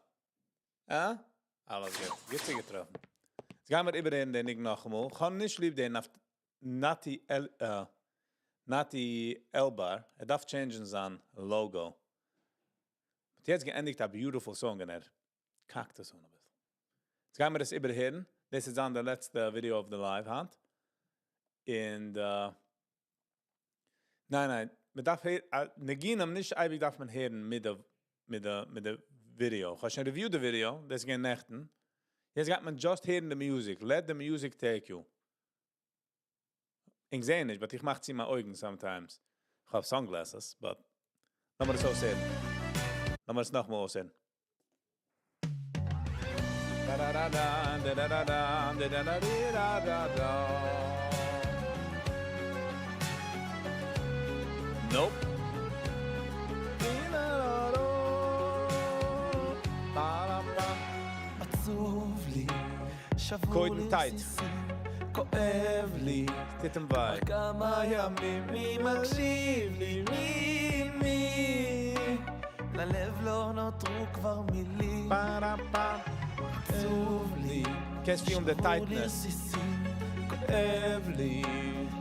אה? אלעס גוט. גוט צוגעטראפן. יעצט גייען מיר איבערהערן דעם ניגון נאכאמאל. איך האב נישט ליב דעם נתי אל, נתי אלבר. ער דארף change ן זיין logo. האט יעצט געענדיגט א beautiful song און ער קאקט עס אן א ביסל. יעצט גייען מיר עס איבערהערן. דאס איז דאן דער לעצטע video of the live היינט. און ניין, ניין, מען דארף הערן, ניגונים נישט אייביג דארף מען הערן מיט די video. איך האב שוין reviewed די video, דאס איז געווען נעכטן. יעצט גייט מען just הערן the music. Let the music take you. איך זע נישט, but איך מאך צו מיינע אויגן sometimes. איך האב sunglasses, but לאמיר עס אויסהערן. לאמיר עס נאכאמאל אויסהערן. Da-da-da-da, da-da-da-da, da-da-da-da-da-da. Nope. Da-da-da-da. Ba-da-ba. עצוב לי, שבור קודם tight. לרסיסים, כואב לי. טוט אים וויי. כמה ימים מי מקשיב לי, מי, מי? ללב לא נותרו כבר מילים. Ba-da-ba. עצוב לי, קענסט feel the שבור tightness. לרסיסים, כואב לי.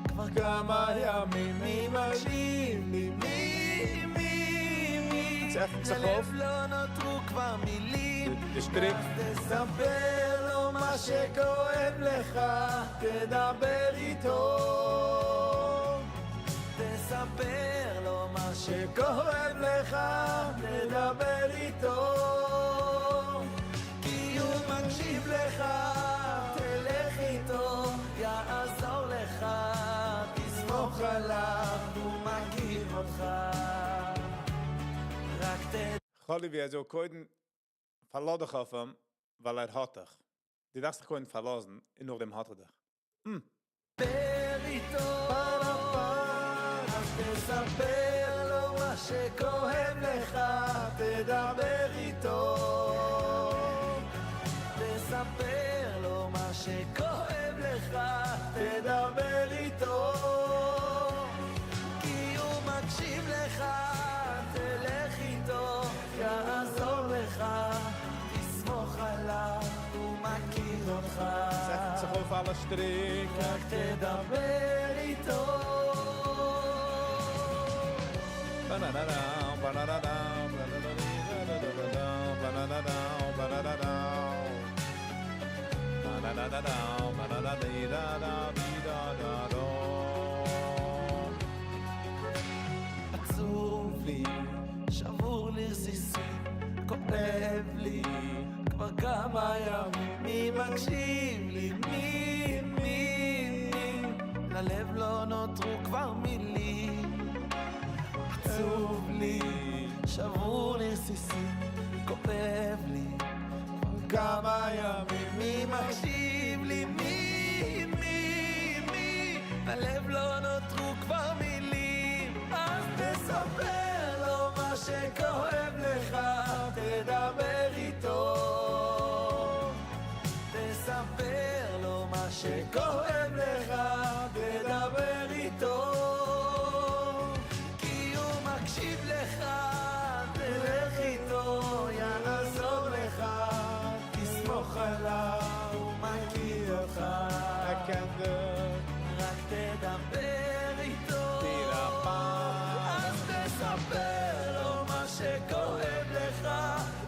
כבר כמה ימים מי מקשיב לי, מי, מי, מי? עס עפנט זיך ללב אויף. לא נותרו כבר מילים. די שטריק. תספר לו מה שכואב לך, תדבר איתו. תספר לו מה שכואב לך, תדבר איתו. כי הוא מקשיב לך, תלך איתו, יעזור לך, תסמוך עליו, הוא מכיר אותך. רק תדבר חליבי, אזוי קודם פארלאז דיך אויף אים, ווייל ער האט דיך. דו דארפסט דיך קודם פארלאזן, און נאכדעם האט ער דיך. איתו, אז תספר לו מה שכואב לך, תדבר איתו. תספר לו מה שכואב לך, תדבר איתו. כי הוא מקשיב לך, תלך איתו, יעזור לך, תסמוך עליו, הוא מכיר אותך. עס עפנט זיך אויף אלע שטריק. רק תדבר איתו. Ba-da-da-da, ba-da-da-da, ba-da-da-da-da-da-da, ba-da-da-da, ba-da-da-da. Ba-da-da-da-da, ba-da-da-dee-da-da-dee-da-da-da. עצוב לי, שבור לרסיסים, כואב לי, כבר כמה ימים, מי מקשיב לי, מי, מי, מי, ללב לא נותרו כבר מילים. עצוב לי, שבור לרסיסים, כואב לי, כבר כמה ימים, מי מקשיב לי, מי, מי, מי, ללב לא נותרו כבר מילים, אז תספר לו מה שכואב לך, תדבר איתו. תספר לו מה שכואב לך, תדבר איתו. כי הוא מקשיב לך, תלך איתו, יעזור לך, תסמוך עליו, הוא מכיר אותך. רק תדבר איתו, אז תספר לו מה שכואב לך,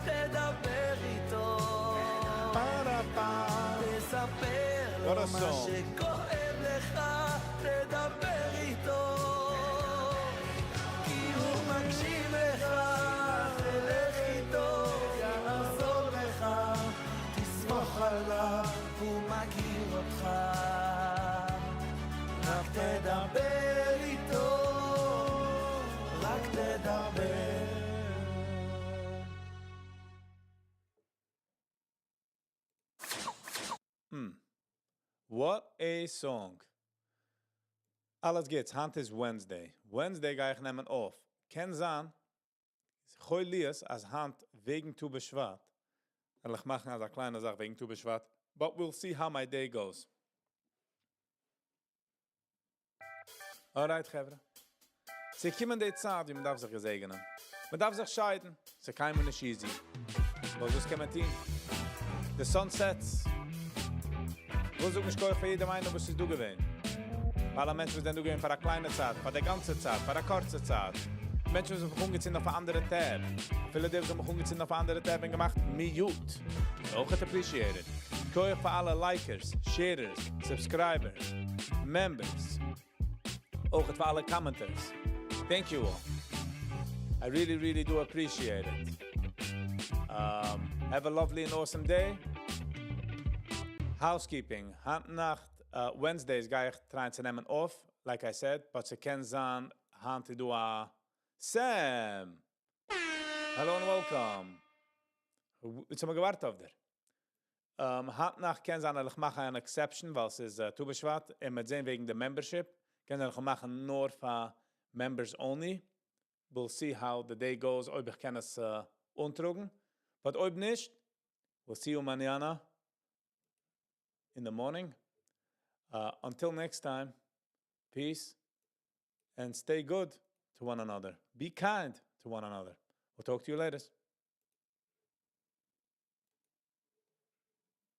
תדבר איתו. תספר לו What a מה song. שכואב לך, תדבר איתו. כי הוא מקשיב לך, תלך איתו, יעזור לך, תסמוך עליו, הוא מכיר אותך. רק תדבר איתו, רק תדבר. What a song. אלעס גוטס, היינט איז Wednesday. Wednesday גיי איך נעמען off. קען זיין, יכול להיות, אז היינט וועגן ט"ו בשבט. וועל איך מאכן אזא קליינע זאך וועגן טו בשבט. But we'll see how my day goes. Alright, חברה. ס'קומט די צייט, ווי מען דארף זיך געזעגענען. מען דארף זיך שיידן. ס'איז קיינמאל נישט easy. אבער וואס קען מען טון? The sun sets. איך זאג יישר כח פאר יעדעם איינער, וואס איז דא געווען. פאר אלע מענטשן, וואס זענען דא געווען פאר א קליינע צייט, פאר די גאנצע צייט, פאר א קורצע צייט. מענטשן, וואס האבן זיך אנגעצינדן אויף אן אנדערע tab. אפילו די, וואס האבן זיך אנגעצינדן אויף אן אנדערע tab און געמאכט mute. אויך appreciated. כח פאר אלע likers, sharers, subscribers, members. אויך פאר אלע commenters. Thank you all. I really, really do appreciate it. Have a lovely and awesome day. Housekeeping. היינט נאכט, Wednesdays גיי איך try ען צו נעמען off, like I said, but ס'קען זיין היינט דא א Sam! Hello and welcome. יעצט האבן מיר געווארט אויף דיר. היינט נאכט קען זיין, איך מאך אן exception, ווייל עס איז טו בשבט, און מ'וועט זען וועגן די membership. קען זיין, איך מאכן נאר פאר members only. We'll see how the day goes, אויב איך קען עס אנטראגן. But אויב נישט, we'll see you mañana in the morning. Until next time, peace and stay good to one another. Be kind to one another. We'll talk to you later.